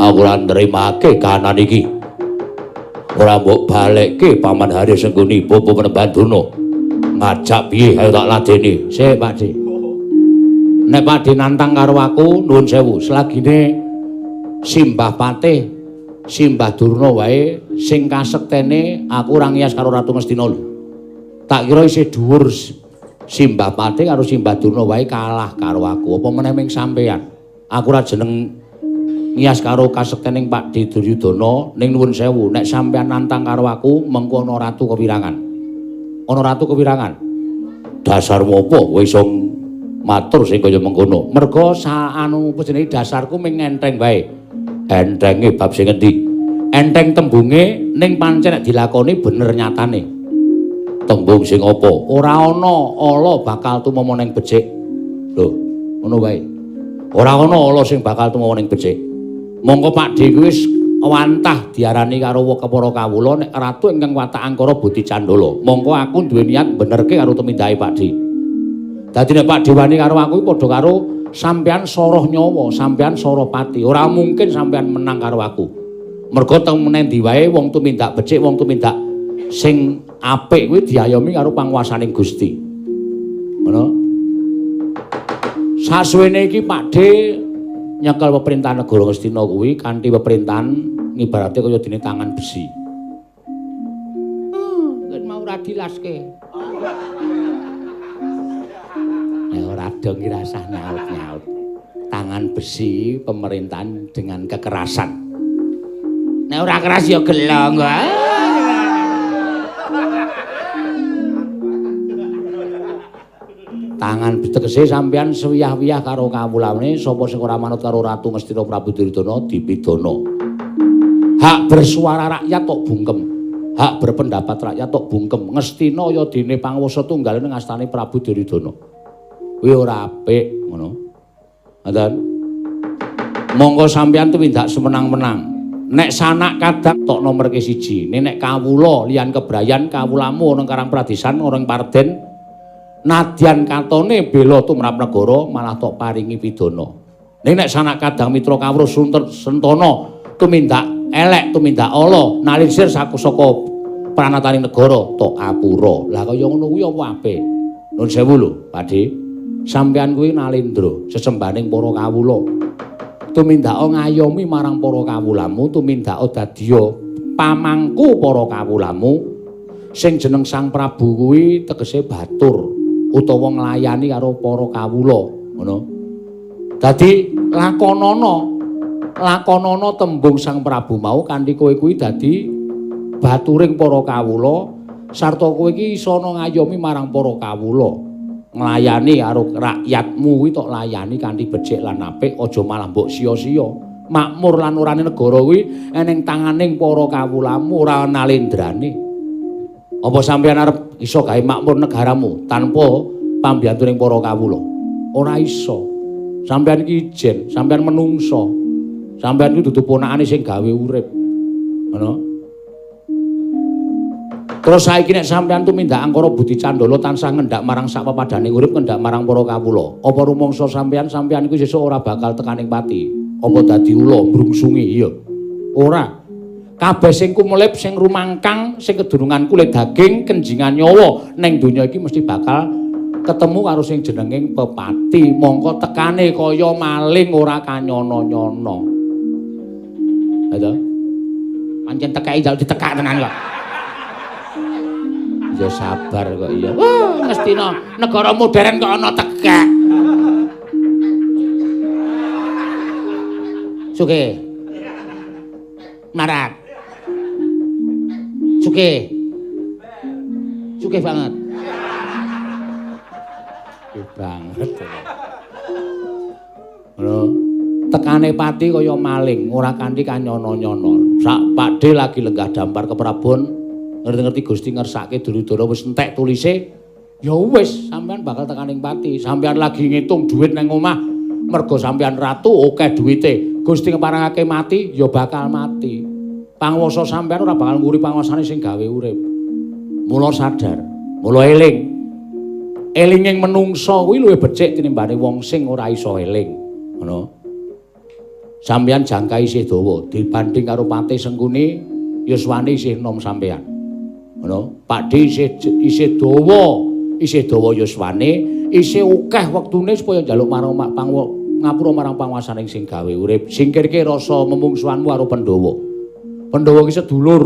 Aku ora nrimake kahanan iki. Ora mbok balekke Paman Harya Sengkuni, Bapa Panembahan Durna. Ngajak piye ayo tak ladeni. Sik, Pakde. Nek Pakde nantang karo aku, nuwun sewu, selagine Simbah Patih, Simbah Durna wae sing kasektene aku ora ngiyas karo Ratu Ngastina lho. Tak kira isih dhuwur Simbah Patih karo Simbah Durna wae kalah karo aku. Apa meneh ming sampeyan? Aku ora jeneng ngiyas karo kasektening Pakde Duryudana, ning nuwun sewu, nek sampeyan nantang karo aku mengko ana ratu kewirangan. Ana ratu kewirangan. Dasarmu apa kowe iso matur sing kaya mengkono? Merga anu apa jenenge dasarku ming enteng wae. Entenge bab sing endi? Enteng tembunge ning pancen nek dilakoni bener nyatane. Tembung sing apa? Ora ana ala bakal tumama ning becik. Lho, ngono wae. Ora ana ala sing bakal tumama ning becik. Mongko Pakde kuwi wis wantah diarani karo para kawula nek ratu ingkang watak angkara budi candala. Mongko aku duwe niat benerke karo tumindake Pakde. Dadi nek Pakde wani karo aku padha karo sampeyan soroh nyawa, sampeyan soroh pati. Ora mungkin sampeyan menang karo aku. Mergo teng menendi wae wong tumindak becik, wong tumindak sing apik kuwi diayomi karo panguwasaning Gusti. Ngono. Sasuwene iki Pakde nyekel pemerintahan negara Ngastina kuwi kanthi pemerintahan ngibarate kaya dene tangan besi. Ket mau ora dilaske. Nek ora dong ki rasah nyaut-nyaut. Tangan besi pemerintahan dengan kekerasan. Nek ora keras ya gelo kok. Tangan tegese sampeyan sewiyah-wiyah karo kawulane sapa sing ora manut karo Ratu Ngastina Prabu Duryudana dipidana. Hak bersuara rakyat tok bungkem. Hak berpendapat rakyat tok bungkem. Ngastina ya dene panguwasa tunggal ning astane Prabu Duryudana. Kuwi ora apik ngono. Ngoten. Monggo sampeyan tumindak semenang-menang. Nek sanak kadang tok nomor ke siji. Nek kawula liyan kebrayan kawulamu ana Karang Pradesan ana Parden nadyan katone bela tumrap negara malah tok paringi pidana. Ning nek sanak kadang mitra kawruh sentana tumindak elek tumindak ala nalisir saka pranataning negara tok apura. Lah kaya ngono kuwi apa apik? Nuwun sewu lho, Pakde. Sampeyan kuwi nalendra sesembahaning para kawula. Tumindaka ngayomi marang para kawulamu, tumindaka dadiya pamangku para kawulamu. Sing jeneng Sang Prabu kuwi tegese batur utawa nglayani karo para kawula, ngono. Dadi lakonana tembung Sang Prabu mau kanthi kowe kuwi dadi baturing para kawula sarta kowe iki iso ngayomi marang para kawula. Nglayani karo rakyatmu kuwi tok layani kanthi becik lan apik, aja malah mbok sia-sia. Makmur lan orane negara kuwi eneng tanganing para kawulamu, ora nalendrane. Apa sampeyan arep iso gawe makmur negaramu tanpa pambiyantuning para kawula? Ora iso. Sampeyan iki ijen, sampeyan menungso. Sampeyan iki dudu ponakane sing gawe urip. Ngono. Terus saiki nek sampeyan tumindak angkara budi candala tansah ngendak marang sak pepadhaning urip, ngendak marang para kawula. Apa rumangsa sampeyan iku sesuk ora bakal tekaning pati? Apa dadi ula mbrungsungi? Iya. Ora. Kabeh sing kumelip, sing rumangkang, sing kedurungan kulit daging, kenjingan nyawa ning donya iki mesti bakal ketemu karo sing jenenging pepati. Mongko tekane kaya maling ora kanyono-nyono. Ha to? Pancen tekeki njaluk ditekak tenan kok. Ya sabar kok iya. Wah, Ngastina negara modern kok ana tekek. Sugih. Marat. Sugih. Sugih banget. Sugih banget. Ngono. Tekane pati kaya maling, ora kanthi kanyono-nyono. Sak Pakde lagi lenggah dampar ke Prabon, ngerti-ngerti Gusti ngersake Duryudana wis entek tulise, ya wis sampean bakal tekaning pati. Sampean lagi ngitung duit nang omah, mergo sampean ratu akeh duwite. Gusti ngeparangake mati, ya bakal mati. Panguwasa sampean ora bakal nguri panguwasane sing gawe urip. Mula sadar, mula eling. Elinging menungsa kuwi luwih becik tinimbane wong sing ora iso eling. Ngono. Sampeyan jangka isih dawa dibanding karo Patih Sengkuni, yuswane isih enom sampeyan. Ngono. Pakdhe isih dawa, isih dawa yuswane, isih akeh wektune supaya njaluk marang ngapura marang panguwasaning sing gawe urip. Singkirke rasa memungsuhanmu karo Pandhawa. Pandhawa ki sedulur.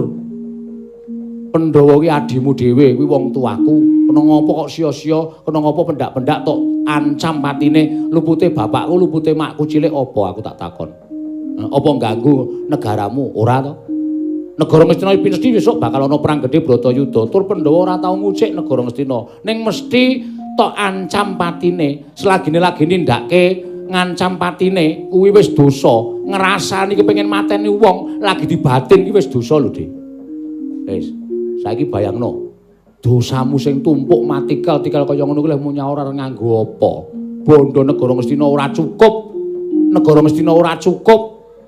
Pandhawa ki adimu dhewe, kuwi wong tuaku. Kena ngopo kok sia-sia, kena ngopo pendak-pendak tok ancam patine, lupute bapakku, lupute makku cilik apa aku tak takon. Apa ngganggu negaramu? Ora to. Negara Ngastina mesti besok bakal ana perang gedhe Bratayuda. Tur Pandhawa ora tau ngucik negara Ngastina. Ning mesti tok ancam patine, selagine lagi nindake ngancam patine kuwi wis dosa. Ngrasani kepengin mateni wong lagi dibatin ki wis dosa lho, Dik. Wis, saiki bayangno. Dosamu sing tumpuk matikel-tikel kaya ngono kuwi leh munya ora nganggo apa. Bondo negara Ngastina ora cukup. Negara Ngastina ora cukup.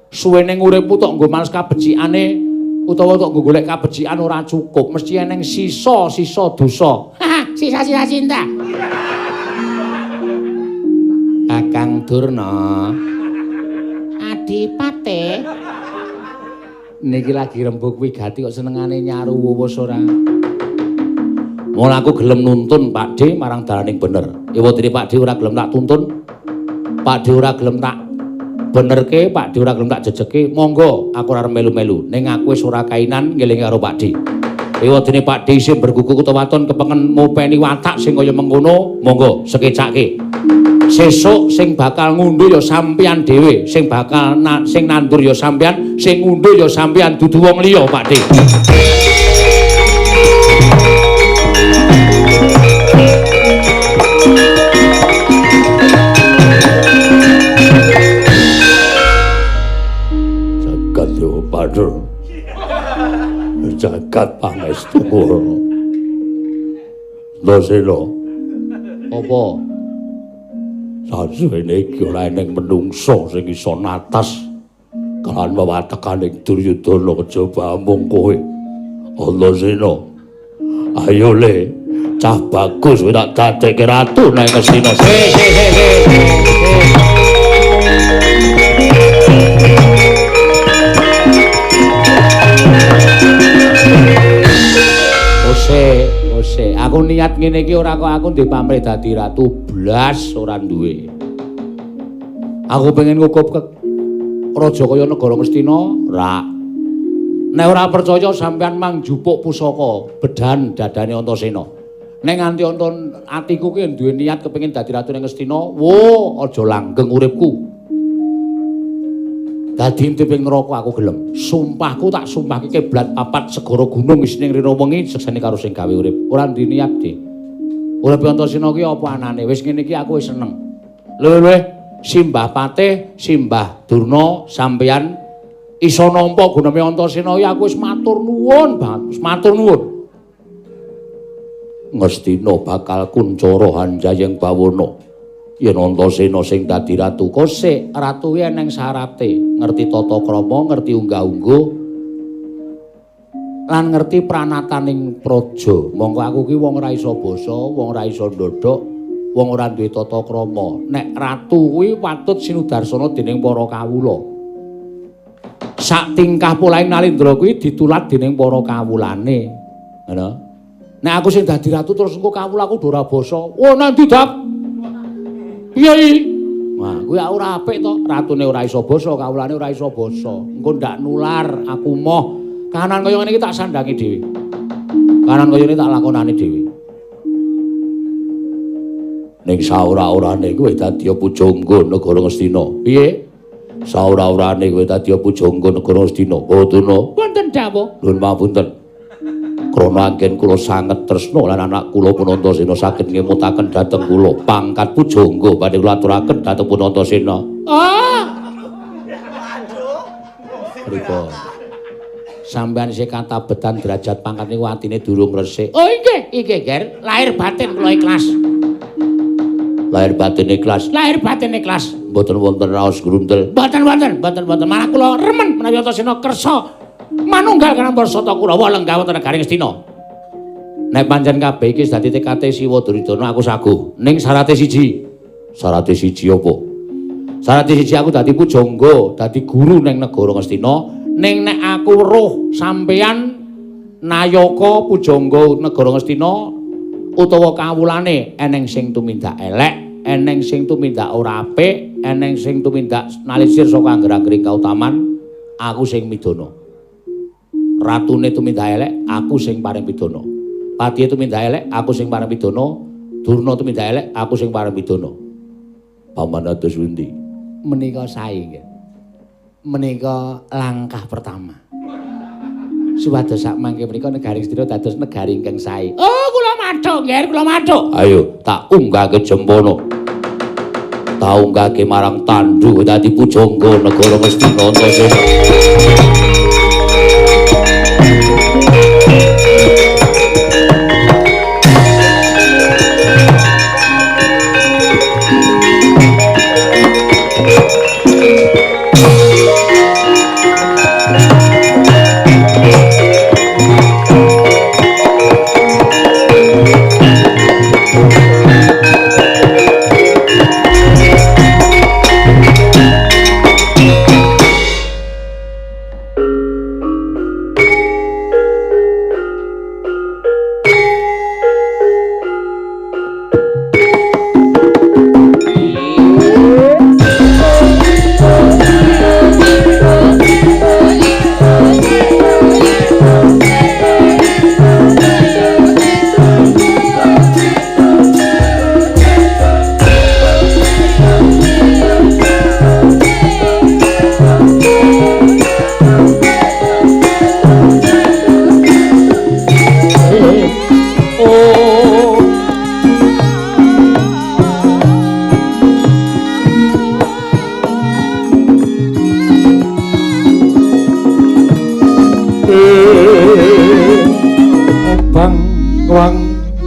Suwene uripmu tok nggo males kabecikane utawa tok nggo golek kabecikan ora cukup. Mesti eneng sisa-sisa dosa. Sisa-sisa cinta. Kakang Durna. Adipate. Niki lagi rembug wigati kok senengane nyaru wuwus ora. Mula aku gelem nuntun Pakdhe marang dalaning bener. Ewadene Pakdhe ora gelem tak tuntun. Pakdhe ora gelem tak benerke, Pakdhe ora gelem tak jejeke. Monggo aku ora melu-melu. Ning aku wis ora kainan ngelingi karo Pakdhe. Ewadene Pakdhe isih bergugu utawa waton kepengen ngopeni watak sing kaya mengkono, monggo sekecake. Sesuk sing bakal ngunduh ya sampeyan dhewe, sing bakal sing nandur ya sampeyan, sing ngunduh ya sampeyan dudu wong liya, Pakdhe. Jagat yo padha. Jagat pangestu. Ndosena. Apa? Sasuwene iki ora eneng menungsa sing iso natas kalawan wewatekaning Duryudana kejaba amung kowe. Antasena. Ayo le, cah bagus kowe tak dadekke ratu nang Ngastina. Se se se se. Ose, ose, aku niat ngene iki ora kok aku ndek pamrih dadi ratu blas ora duwe. Aku pengen ngukup ke raja kaya negara Ngastina, ora. Nek ora percaya sampean mang njupuk pusaka bedan dadane Antasena. Nek nganti atiku ki duwe niat kepengin dadi ratu ning Ngastina, wo aja langgeng uripku. Dadi intip ing neraka aku gelem. Sumpahku tak sumpahke kiblat papat segara gunung isine rina wengi sekseni karo sing gawe urip. Ora ndek niat, Dik. Urip Antasena ki apa anane? Wis ngene iki aku wis seneng. Luwih-luwih Simbah Patih, Simbah Durna sampeyan iso nampa guname Antasena ya aku wis matur nuwun banget, wis matur nuwun. Ngastina bakal kuncara hanjayeng bawana. Yen Antasena sing dadi ratu kosek, ratu kuwi eneng syarate, ngerti tata krama, ngerti unggah-ungguh, lan ngerti pranataning praja. Mongko aku ki wong ora iso basa, wong ora iso ndodhok, wong ora duwe tata krama. Nek ratu kuwi patut sinudarsana dening para kawula. Sak tingkah polahing Nalindra kuwi ditulat dening para kawulane. Ngono. Nek aku sing dadi ratu terus engko kawulaku do ora basa. Oh, nanti dap. Piye iki? Wah, kuwi ora apik to. Ratune ora iso basa, kawulane ora iso basa. Engko ndak nular, aku moh. Kahanan kaya ngene iki tak sandangi dhewe. Kahanan kaya ngene tak lakonane dhewe. Ning saora-orane kowe dadi pujangga negara Ngastina. Piye? Saora-orane kowe dadi pujangga negara Ngastina. Oh, Durna. Wonten dawuh. Nuwun pangapunten. Krana anggen kula sanget tresna lan anak kula pun Antasena saged ngemutaken dhateng kula pangkat pujangga badhe kula aturaken dhateng pun Antasena. Ah. Pripun? Sampeyan isih katabetan derajat pangkat niku atine durung resik. Oh inggih, inggih, Ger. Lahir batin kula ikhlas. Lahir batin ikhlas. Lahir batin ikhlas. Mboten wonten raos grundel. Mboten wonten, mboten wonten. Malah kula remen menawi Antasena kersa manunggal karo para Sata Kurawa lenggah wonten negari Ngastina. Nek pancen kabeh iki dadi tekate Siwa Duryudana aku saguh. Ning syarate siji. Syarate siji apa? Syarate siji aku dadi pujangga, dadi guru ning negara Ngastina. Ning nek aku weruh sampeyan nayaka pujangga negara Ngastina utawa kawulane eneng sing tumindak elek, eneng sing tumindak ora apik, eneng sing tumindak nalisir saka angger-anggering kautaman, aku sing midana. Ratune tumindak elek, aku sing paring pidana. Patihe tumindak elek, aku sing paring pidana. Durna tumindak elek, aku sing paring pidana. Paman atus pundi? Menika sae nggih. Menika langkah pertama. Supados sak mangke menika negari Ngastina dados negari ingkang sae. Oh, kula mathuk nggih, kula mathuk. Ayo, tak unggahke jempono. Tak unggahke marang tandu dadi pujangga negara Ngastina Antasena.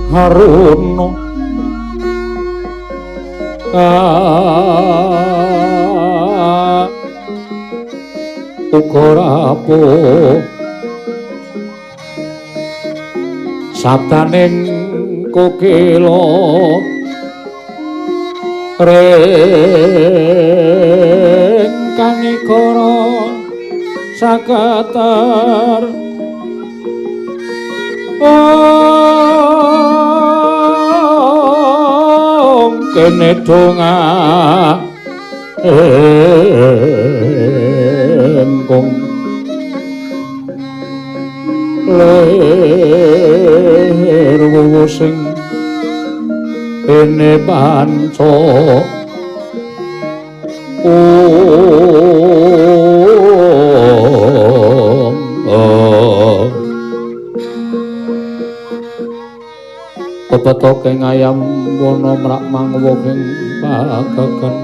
Haruna uga rapuh sabdaning kokila ring kanigara sakatar kene donga engkong lir wuwu sing ene panca pepetoke ngayam wana mrak mangwoking pagagan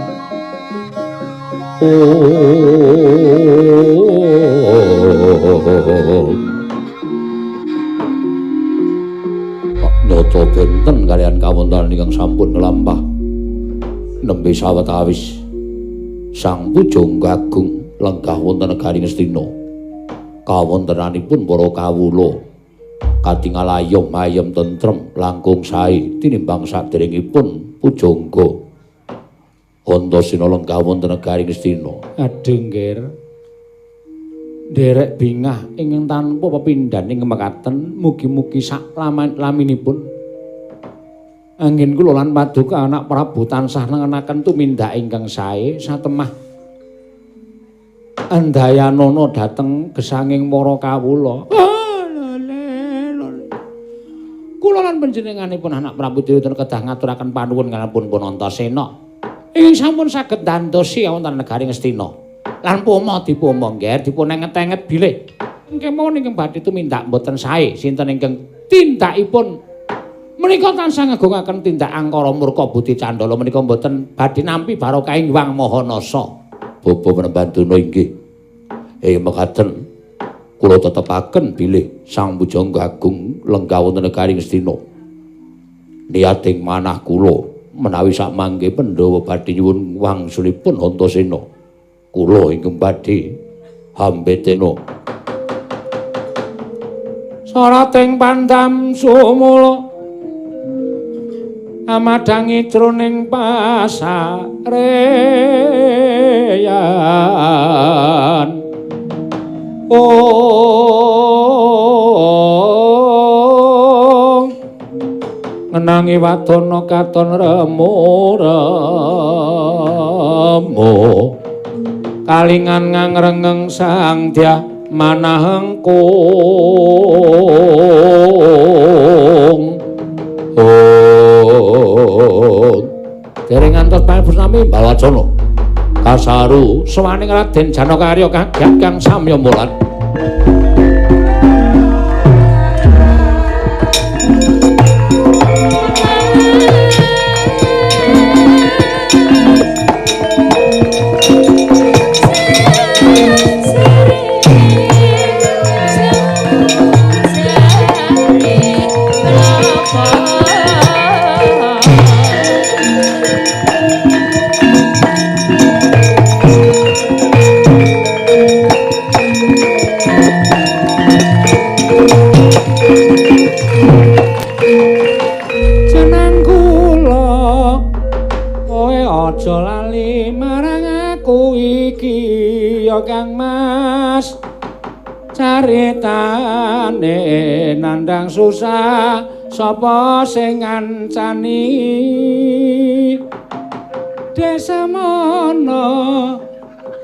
nyata benten kalian kawontenan ingkang sampun nglampah nembe sawetawis Sang Pujangga Agung lenggah wonten negari Ngastina. Kawontenanipun para kawula katingal ayom ayem tentrem langkung sae tinimbang saderengipun pujangga Antasena lenggah wonten negari Ngastina. Aduh nggih. Nderek bingah ingkang tanpa pepindhan ing mekaten mugi-mugi sak laminipun anggen kula lan paduka anak Prabu tansah nengenaken tumindak ingkang sae satemah andayanana dhateng gesanging para kawula. Kula lan panjenenganipun anak Prabu Duryudana kedah ngaturaken panuwun kalampun pun Antasena ingkang sampun saged ndantosi wonten negari Ngastina. Lan poma dipoma nggih dipun enget-enget bilih kemawon ingkang badhe tumindak mboten sae sinten ingkang tindakipun menika tansah ngagungaken tindak angkara murka budi candala menika mboten badhe nampi barokah ing Hyang Maha Nasa. Bapa Prembandana inggih ing mekaten kula tetepaken bilih Sang Pujangga Agung lenggah wonten negari Ngastina. Niating manah kula menawi sakmangke Pandhawa badhe nyuwun wangsulipun Antasena, kula ingkang badhe hambetena. Sarating pandam sumula amadhangi jroning pasareyan. Oh, ngenangi wadana katon remo-remo, kalingan ngangrengeng sang dyah manahengkung. Oh, dereng ngantos panjenengan Balwacana kasaru sowaning Raden Janakarya kaget kang samya mulat. Kang Mas caritane nandang susah sapa sing ngancani desa mono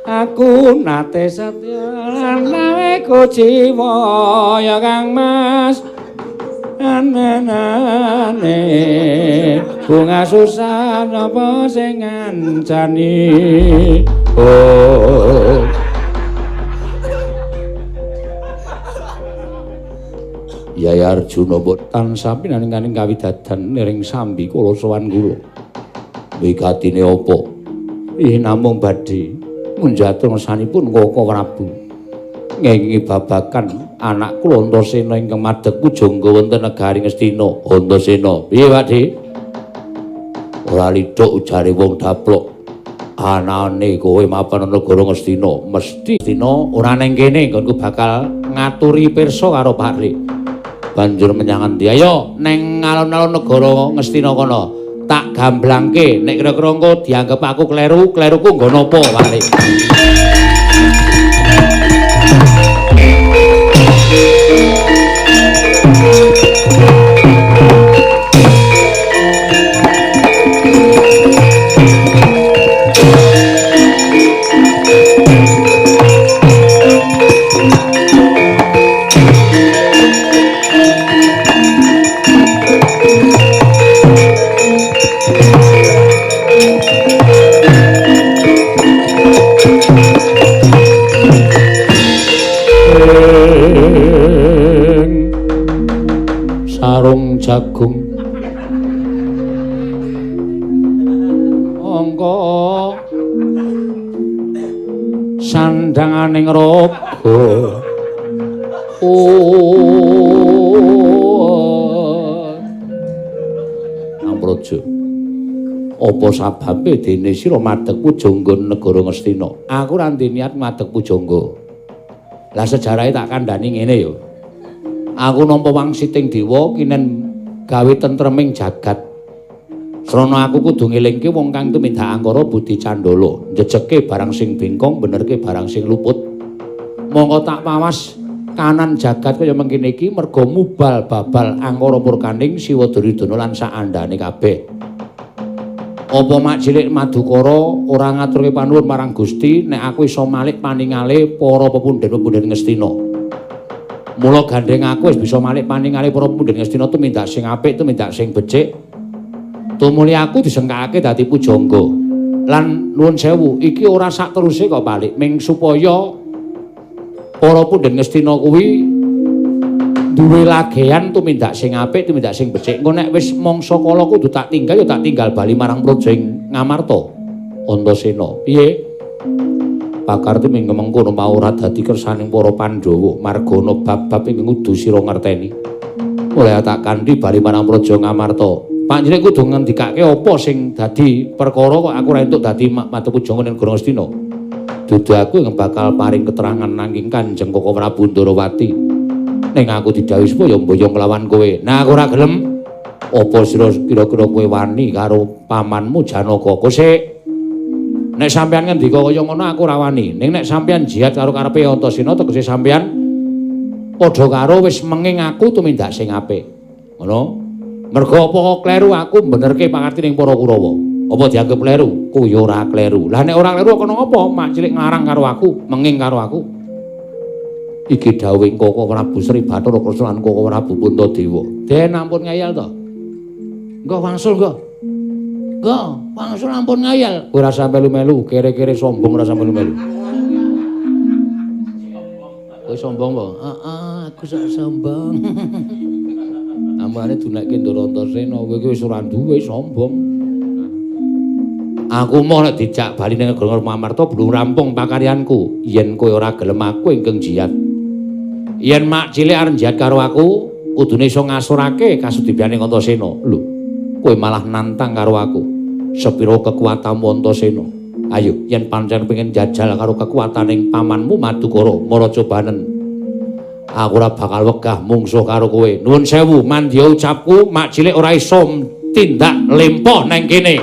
aku nate setya lan nawe kuciwa ya Kang Mas anane bunga susah sapa sing ngancani. Oh, Yai Arjuna mbok tansah pinaningkaning kawidadan niring sambi kula sowan kula. Wigatine apa? Ih namung badhe munjat ngersanipun Koko Prabu ngengingi babagan anak kula Antasena ingkang madhep pujangga wonten negari Ngastina. Antasena, piye Pak Dik? Ora lidhok ujare wong daplok. Anane kowe mapan negara Ngastina, mesti Ngastina ora neng kene nggonku bakal ngaturi pirsa karo Pak Dik. Banjur menyang endi? Ayo neng alun-alun negara Ngastina kono. Tak gamblangke nek kira-kira engko dianggep aku kleru, kleruku nggo napa Pak Dik? Sarung jagung angka sandanganing raga. Oh, Ampraja, apa sababe dene sira madhep pujangga negara Ngastina? Aku ora ndek niat madhep pujangga. Lah sejarahe tak kandhani ngene ya. Aku nampa wangsiting dewa kinen gawe tentreming jagat. Srana aku kudu ngelingke wong kang tumindak angkara budi candala, njejeke barang sing bengkong, benerke barang sing luput. Monggo tak pawas kanan jagat kaya mengkene iki merga mubal babal angkara murkaning Siwa Duryudana lan saandhane kabeh. Apa mak cilik Madukara ora ngaturke panuwun marang Gusti nek aku iso malik paningale para pepundhen-pepundhen Ngastina. Mula gandheng aku wis bisa malik paningale para pepundhen Ngastina tumindak sing apik, tumindak sing becik. Tumuli aku disengkakake dadi pujangga. Lan nuwun sewu, iki ora sak teruse kok balik, ming supaya para pundhen Ngastina kuwi duwe lagean tumindak sing apik, tumindak sing becik. Engko nek wis mangsa kala kudu tak tinggal ya tak tinggal bali marang praja ing Ngamarta. Antasena, piye? Pakarti minggu mengkono mau ora dadi kersaning para Pandhawa, marga ana bab-bab ingkang kudu sira ngerteni. Mulai tak kanthi bali marang praja Ngamarta. Panjenengan kudu ngendikake apa sing dadi perkara kok aku ora entuk dadi madhep pujangga ning negara Ngastina. Dudu aku ingkang bakal paring keterangan nanging Kanjeng Koko Prabu Ndorowati. Ning aku didhawuhi supaya mboyong lawan kowe. Nah aku ora gelem. Apa sira kira-kira kowe wani karo pamanmu Janaka? Kosik. Nek sampeyan ngendika kaya ngono aku ora wani. Ning nek sampeyan jihad karo karepe Antasena tegese sampeyan padha karo wis menging aku tumindak sing apik. Ngono. Mergo apa kok kleru aku benerke pangartining para Kurawa. Apa dianggep kleru? Kuwi ora kleru. Lah nek ora kleru kono apa? Mak cilik nglarang karo aku, menging karo aku. Iki dawuhing Koko Prabu Sri Bathara Kresna lan Koko Prabu Puntadewa. Den ampun ngeyel to. Engko wangsul engko. Engko wangsul ampun ngeyel. Kowe ora sampe melu-melu, kere-kere sombong ora sampe melu-melu. Kowe sombong apa? Heeh, aku sok sombong. Amane dunekke Ndara Antasena, kowe iki wis ora duwe sombong. Aku moh nek dijak bali ning negara Mamarta belum rampung pakaryanku. Yen kowe ora gelem aku ingkang jihad. Yen mak cilik arep jihad karo aku, kudune iso ngasurake kasudibyane Antasena. Lho, kowe malah nantang karo aku. Sepiro kekuatanmu Antasena? Ayo, yen pancen pengen jajal karo kekuataning pamanmu Madukara, mara cobanen. Aku ora bakal wegah mungsuh karo kowe. Nuwun sewu, mandya ucapku, mak cilik ora iso tindak lempoh nang kene.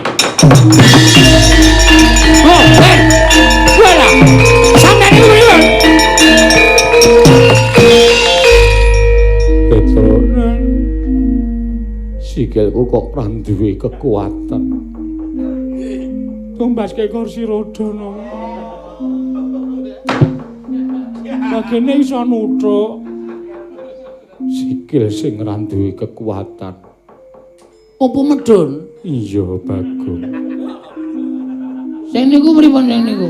Oh, ben. Wala. Sampeyan iki pripun? Petro. Sikilku kok ora duwe kekuatan. Tumbaske kursi roda no. Bagene iso nuthuk. Sikil sing ora duwe kekuatan. Apa medun? Iya, Bagong. Sing niku pripun sing niku?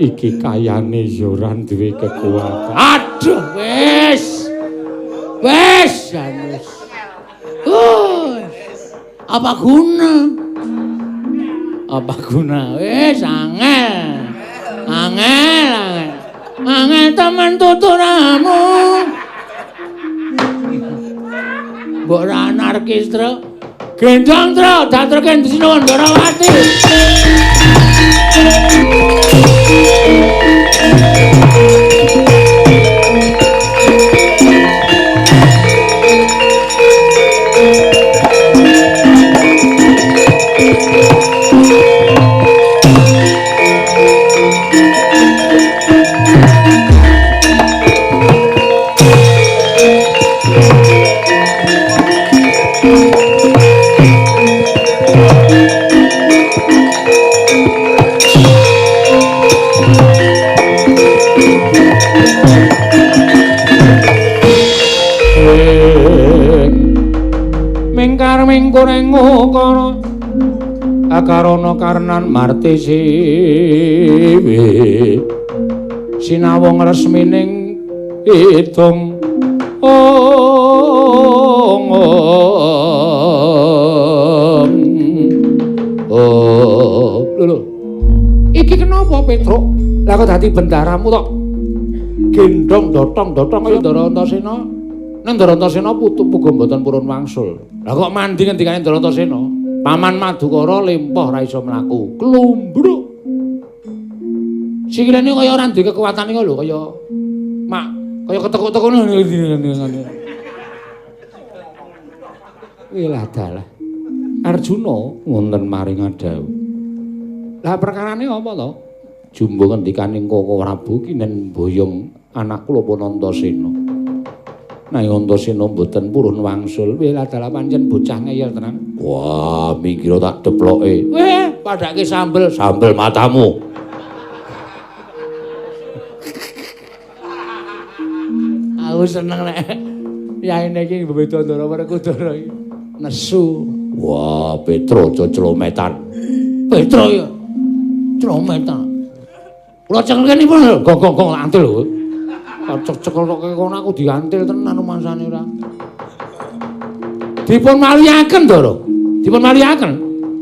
Iki kayane ya ora duwe kekuatan. Aduh, wis. Wis, wis. Apa guna? Apa guna? Wis angel. Angel, angel. Angel temen tuturamu. Mbok ora anarkis, Tru. Gendong, Tru, daterke Ndisina Ndrawati. Mingkar mingkureng ukara akarana karnan marti siwi sinawung resmining idung ong oh lho iki kenapa Petruk lah kok dadi bendaramu tok gendong dotong-dotong kaya Ndara Antasena. Nang Ndara Antasena putu puga mboten purun wangsul. Lah kok mandi ngendikane Ndara Antasena? Paman Madukara lempoh ora iso mlaku. Klumbruk. Sikilane kaya ora duwe kekuatan iku lho, kaya mak kaya ketekuk-tekuk ngono. Wilah dalah. Arjuna wonten maring adhawuh. Lah perkarane apa to? Jumbo ngendikaning Koko Prabu kinen boyong anak kula pun Antasena. Nanging Antasena mboten purun wangsul. Wilah dalah pancen bocah ngeyel tenan. Wah, minggiro tak deploke. Weh, padake sambel, sambel matamu. Aku seneng nek yaine iki beda Ndara Werkudara iki. Nesu. Wah, Petro clometan. Petro ya. Clometan. Kula cekelke lho, gong-gong antil lho. Cek-cekel kono aku diantil tenan rumangsane ora. Dipun maliaken, Ndara. Dipun maliaken.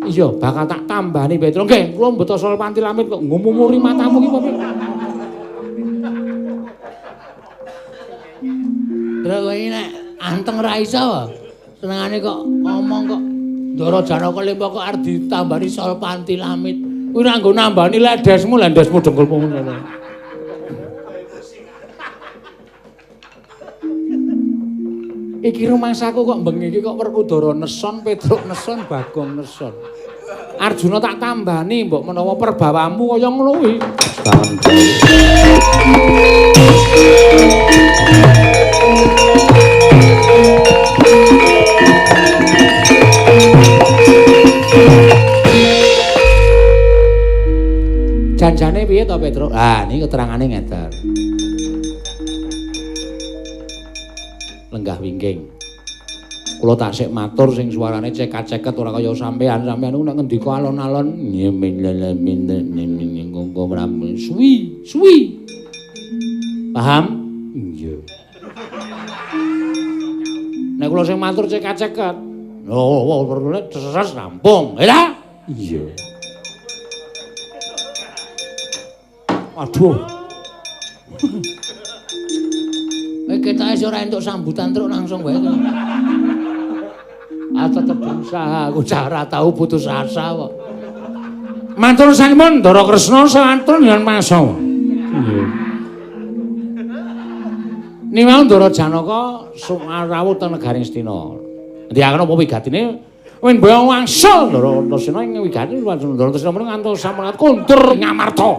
Iya, bakal tak tambani Petro. Nggih, kula mbeto sol pantil amit kok ngumumuri matamu ki apa piye? Ndara kowe iki nek anteng ra iso. Senengane kok ngomong kok Ndara Janaka Limpa kok arep ditambani sol pantil amit. Kuwi ora nggo nambani ledesmu, lendesmu dengkulmu ngono. Iki rumangsaku kok bengi iki kok Werkudara neson, Petruk neson, Bagong neson. Arjuna tak tambani mbok menawa perbawamu kaya ngono kuwi. Janjane piye to Petruk? Ah, niki keterangane ngeten. Lenggah wingking. Kula tasik matur sing suarane cekat-ceket ora kaya sampean. Sampean niku nek ngendika alon-alon suwi, suwi. Paham? Iya. Nek kula sing matur cekat-ceket. Oh, terus rampung. Ya ta? Iya. Aduh. Ketoke ora entuk sambutan truk langsung wae. Ah tetep berusaha, aku ora tau putus asa kok. Matur sampun Ndara Kresna sampun yen masa. Nggih. Niwang Ndara Janaka rawuh teng negari Ngastina. Ngendikaken apa wigatine? Wen boyong wangsul Ndara Antasena ing wigati Ndara Antasena menika ngantos sampun kondur Ngamarta.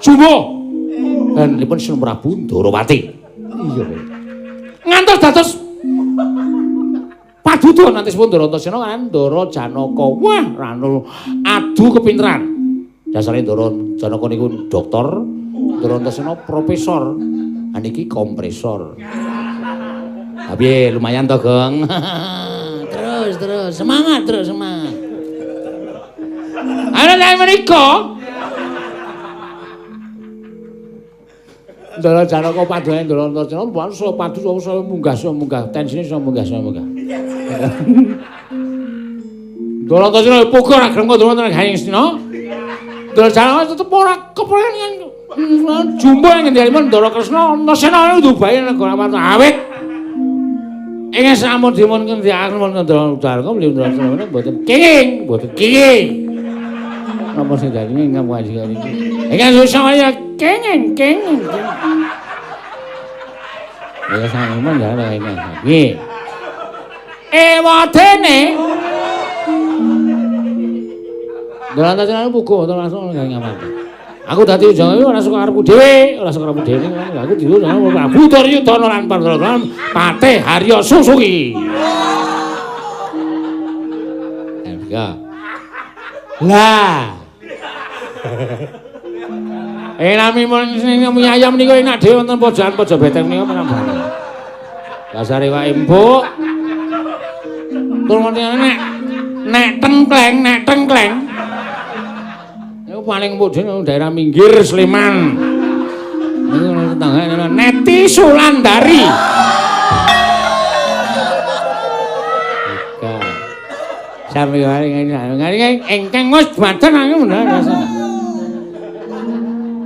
Sumbo. Lan dipun Sun Prabu Ndarawati. Iya, ngantos dados padudu nanti pun Ndara Antasena kan Ndara Janaka. Wah, ranu adu kepinteran. Dasare Ndara Janaka niku doktor, Ndara Antasena profesor. Ha niki kompresor. Ha piye lumayan to, Gong? Terus, terus, semangat terus, semangat. Ana nek menika Ndara Janaka paduane Ndara Antasena wah padu saya munggah saya munggah tensine saya munggah saya munggah. Ndara Antasena pukul ora gelem kok nang Ngastina. Ndara Janaka tetep ora kepengen jumbo ing ngendikanipun Ndara Kresna Antasena ndubahi negara Amarta awit. Ing sampun dipun ngendikaken Ndara Janaka beliau Ndara Antasena mboten kenging, mboten kenging. Napa sing dadi ingkang kaji iki? Ingkang susah kenging, kenging. Ya sampun ya ini. Nggih. Ewadene Ndara Antasena puguh mboten langsung ngamarta. Aku dadi ujang ora suka karepku dhewe, ora suka karepku dhewe. Aku diundang Prabu Duryudana lan Pandhawa Patih Harya Susuki. Ya. Lah. Nami mie ayam niku enak dhewe wonten pojokan pojok beteng niku menambah. Dasare wae empuk. Tur nek nek tengkleng, nek tengkleng. Niku paling empuk dhewe daerah minggir Sleman. Niku tetanggane Neti Sulandari. Sami wae ingkang wis badan aku bener.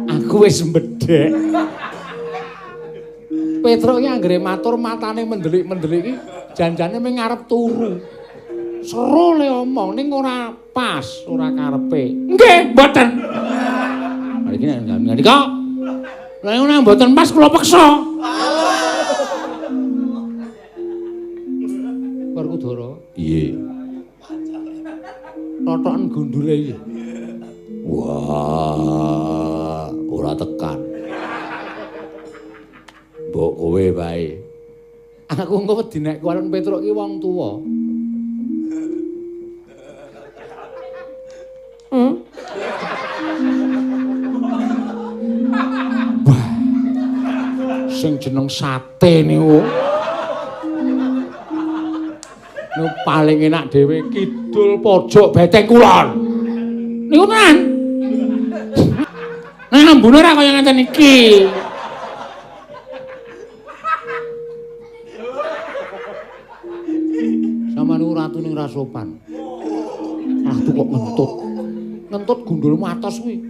Aku wis mbedhek. Petruk iki anggere matur matane mendelik-mendelik iki janjane mung arep turu. Seru le omong ning ora pas, ora karepe. Nggih, mboten. Mriki nek ngendika. Lha nek mboten pas kula peksa. Werkudara. Iya. Totoken gundule iki. Wah, ora tekan. Mbok kowe wae. Aku engko wedi nek kuwalon Petruk iki wong tuwa. Wah. Sing jeneng sate niku. Niku paling enak dhewe kidul pojok beteng kulon. Niku tenan. Nah, ambune ora kaya ngeten iki. Sama niku ratu ning ra sopan. Ratu kok ngentut. Ngentut gundulmu atos kuwi.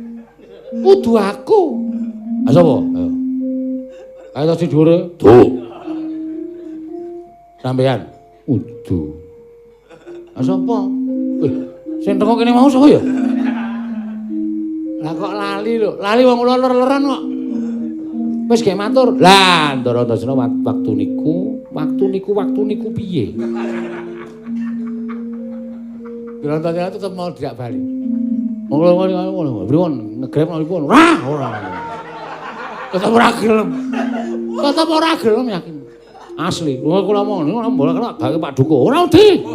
Kudu aku. Ha sapa? Ayo. Ayo tas dhuwure. Duh. Sampeyan. Udu. Ha sapa? Sing teko kene mau sapa ya? Lah kok lali lho. Lali wong kula ler-leran kok. Wis gek matur. Lah, Ndara Antasena waktu niku piye? Ndara Antasena tetep mau dijak bali. Wong kula pripun ngegrep pripun? Ora, ora. Tetep ora gelem. Tetep ora gelem yakin. Asli. Wong kula mong niku mboten kena gawe Pak Duko. Ora wedi.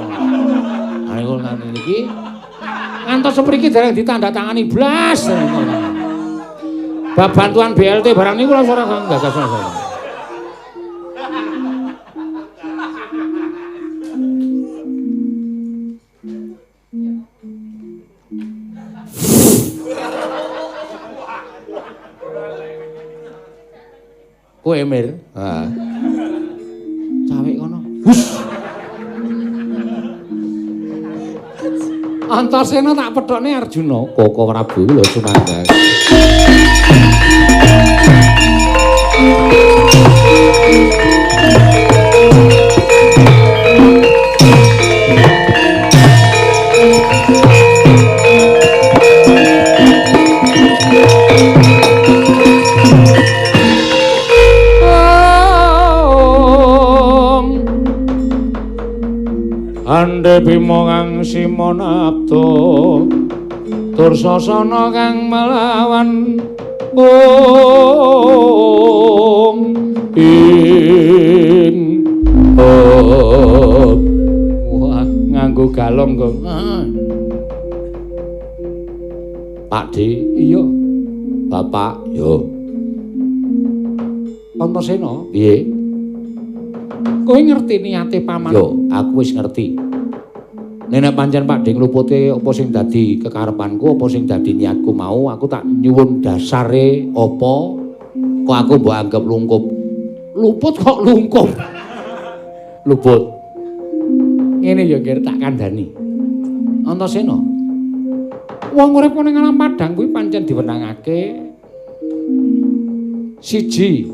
Ha niku nganti niki ngantos sepriki dereng ditandatangani blas. Bab bantuan BLT barang niku langsung ora gagas. Kowe Mir, heeh. Cawek kono. Hus. Antasena tak pethokne Arjuna, Koko Prabu lho sumangga. Ande Bima kang simonabda Dursasana kang melawan ong ing wah nganggo galong kok. Pak D, iya. Bapak, yo. Antasena, piye? Kowe ngerti niate paman? Yo, aku wis ngerti. Nek pancen Pak D nglupute apa sing dadi kekarepanku, apa sing dadi niatku mau, aku tak nyuwun dasare apa kok aku mbok anggap lungkup. Luput kok lungkup. Luput. Ngene ya Ngger tak kandhani. Antasena. Wong urip ning alam padhang kuwi pancen diwenangake siji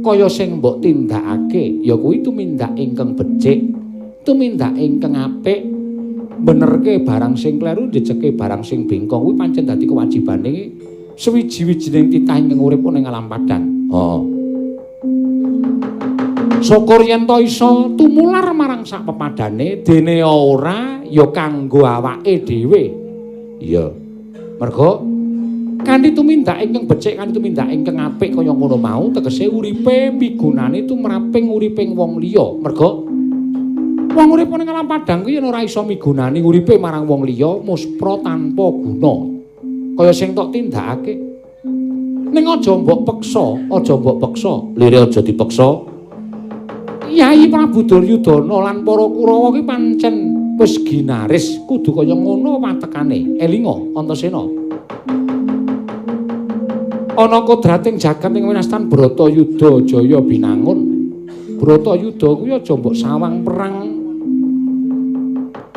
kaya sing mbok tindakake ya kuwi tumindak ingkang becik, tumindak ingkang apik, benerke barang sing kleru, jejeke barang sing bengkong kuwi pancen dadi kewajibane suwiji-wijining titah ingkang urip ning alam padhang. Heeh. Syukur yen to iso tumular marang sak pepadane, dene ora ya kanggo awake dhewe. Iya. Mergo kanthi tumindak ingkang becik, kanthi tumindak ingkang apik kaya ngono mau, tegese uripe migunani tumraping uriping wong liya. Mergo wong urip ning alam padhang kuwi yen ora iso migunani uripe marang wong liya, muspra tanpa guna. Kaya sing tok tindakake. Ning aja mbok peksa, aja mbok peksa, lire aja dipeksa. Yai Prabu Duryudana lan para Kurawa kuwi pancen wis ginaris, kudu kaya ngono watekane. Elinga Antasena. Ana kodrating jagat ing winastan Bratayuda Jaya Binangun. Bratayuda kuwi aja mbok sawang perang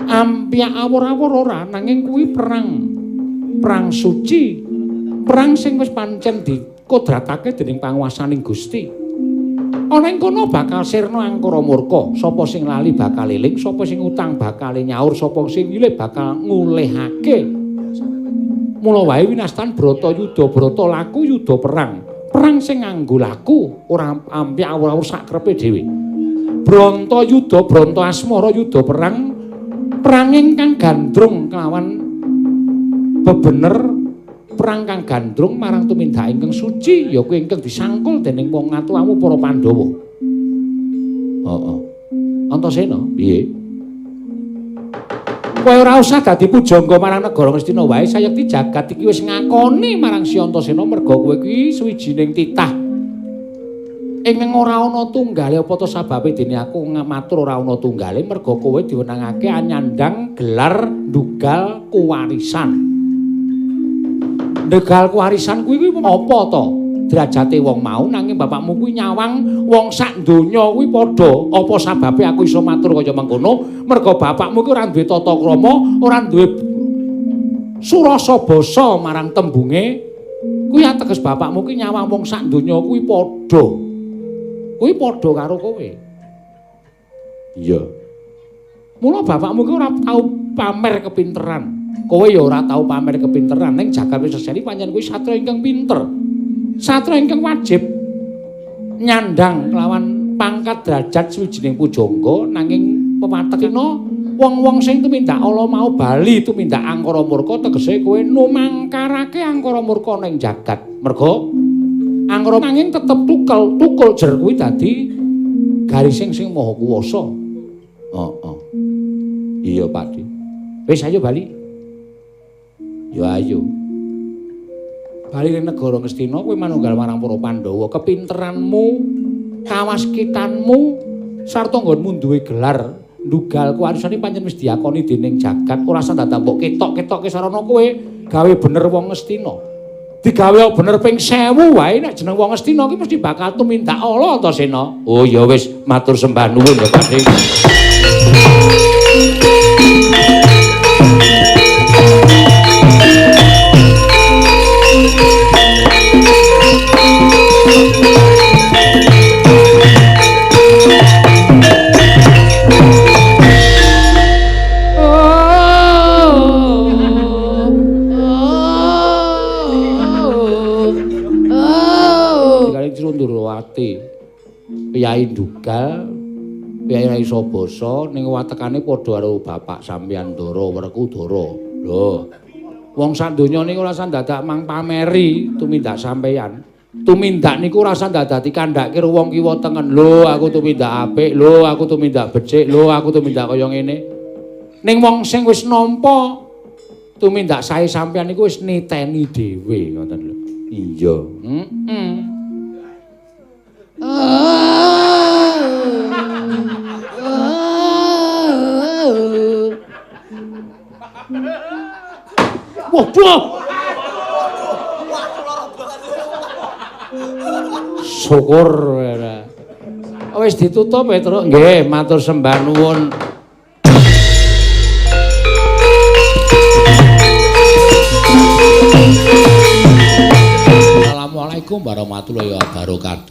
ampyak awur-awur ora, nanging kuwi perang perang suci, perang sing wis pancen dikodratake dening panguwasaning Gusti. Ana ing kono bakal sirna angkara murka, sapa sing lali bakal eling, sapa sing utang bakal nyaur, sapa sing nyilih bakal ngulehake. Mula wae winastan Bratayuda, brata laku yuda perang. Perang sing nganggo laku, ora ampyak awur-awur sak krepe dhewe. Brantayuda, branta asmara yuda perang, perang ingkang gandrung kelawan bebener, perang kang gandrung marang tumindak ingkang suci, ya kuwi ingkang disangkul dening wong ngatuamu para Pandhawa. Heeh. Antasena, piye? Kowe ora usah dadi pujangga marang negara Ngastina wae, sayekti jagat iki wis ngakoni marang Si Antasena merga kowe iki suwijining titah ingkang ora ana tunggale. Apa to sababe dene aku matur ora ana tunggale? Merga kowe diwenangake anyandang gelar ndugal kuwarisan. Ndugal kuwarisan kuwi apa to derajate wong mau, nanging bapakmu kuwi nyawang wong sak donya kuwi padha. Apa sababe aku iso matur kaya mengkono? Merga bapakmu kuwi ora duwe tata krama, ora duwe surasa basa marang tembunge. Kuwi ateges bapakmu kuwi nyawang wong sak donya kuwi padha. Kuwi padha karo kowe. Iya. Mula bapakmu kuwi ora tau pamer kepinteran. Kowe ya ora tau pamer kepinteran ning jagat wis seseni pancen kuwi satria ingkang pinter. Satria ingkang wajib nyandang kelawan pangkat derajat suwijining pujangga nanging pewatekina wong-wong sing tumindak ala mau bali tumindak angkara murka tegese kowe numangkarake angkara murka ning jagat. Merga angkara nanging tetep tukel, tukul jer kuwi dadi garising sing maha kuwasa. Heeh. Iya, Pakde. Wis ayo bali. Ya ayo. Bali ning negara Ngastina kowe manunggal marang para Pandhawa. Kepinteranmu, kawaskitanmu sarta nggonmu duwe gelar ndugal kuwarisane pancen wis diakoni dening jagat. Ora usah dadak mbok ketok-ketokke sarana kowe gawe bener wong Ngastina. Digawe bener ping 1000 wae nek jeneng wong Ngastina ki mesti bakal tumindak ala ta Sena. Oh ya wis matur sembah nuwun ya Pakde. Ndurwati piyai Ndugal piyai ra iso basa ning watekane padha karo bapak sampeyan Ndara Werkudara. Lho, wong sak donya niku ora usah dadak mang pameri tumindak sampeyan. Tumindak niku ora usah dadak dikandhake karo wong kiwa tengen. Lho, aku tumindak apik, lho aku tumindak becik, lho aku tumindak kaya ngene. Ning wong sing wis nampa tumindak sae sampeyan niku wis niteni dhewe ngoten lho. Iya. Heeh. Waduh. Syukur ora. Wis ditutup Petruk. Nggih, matur sembah nuwun. Assalamualaikum warahmatullahi wabarakatuh.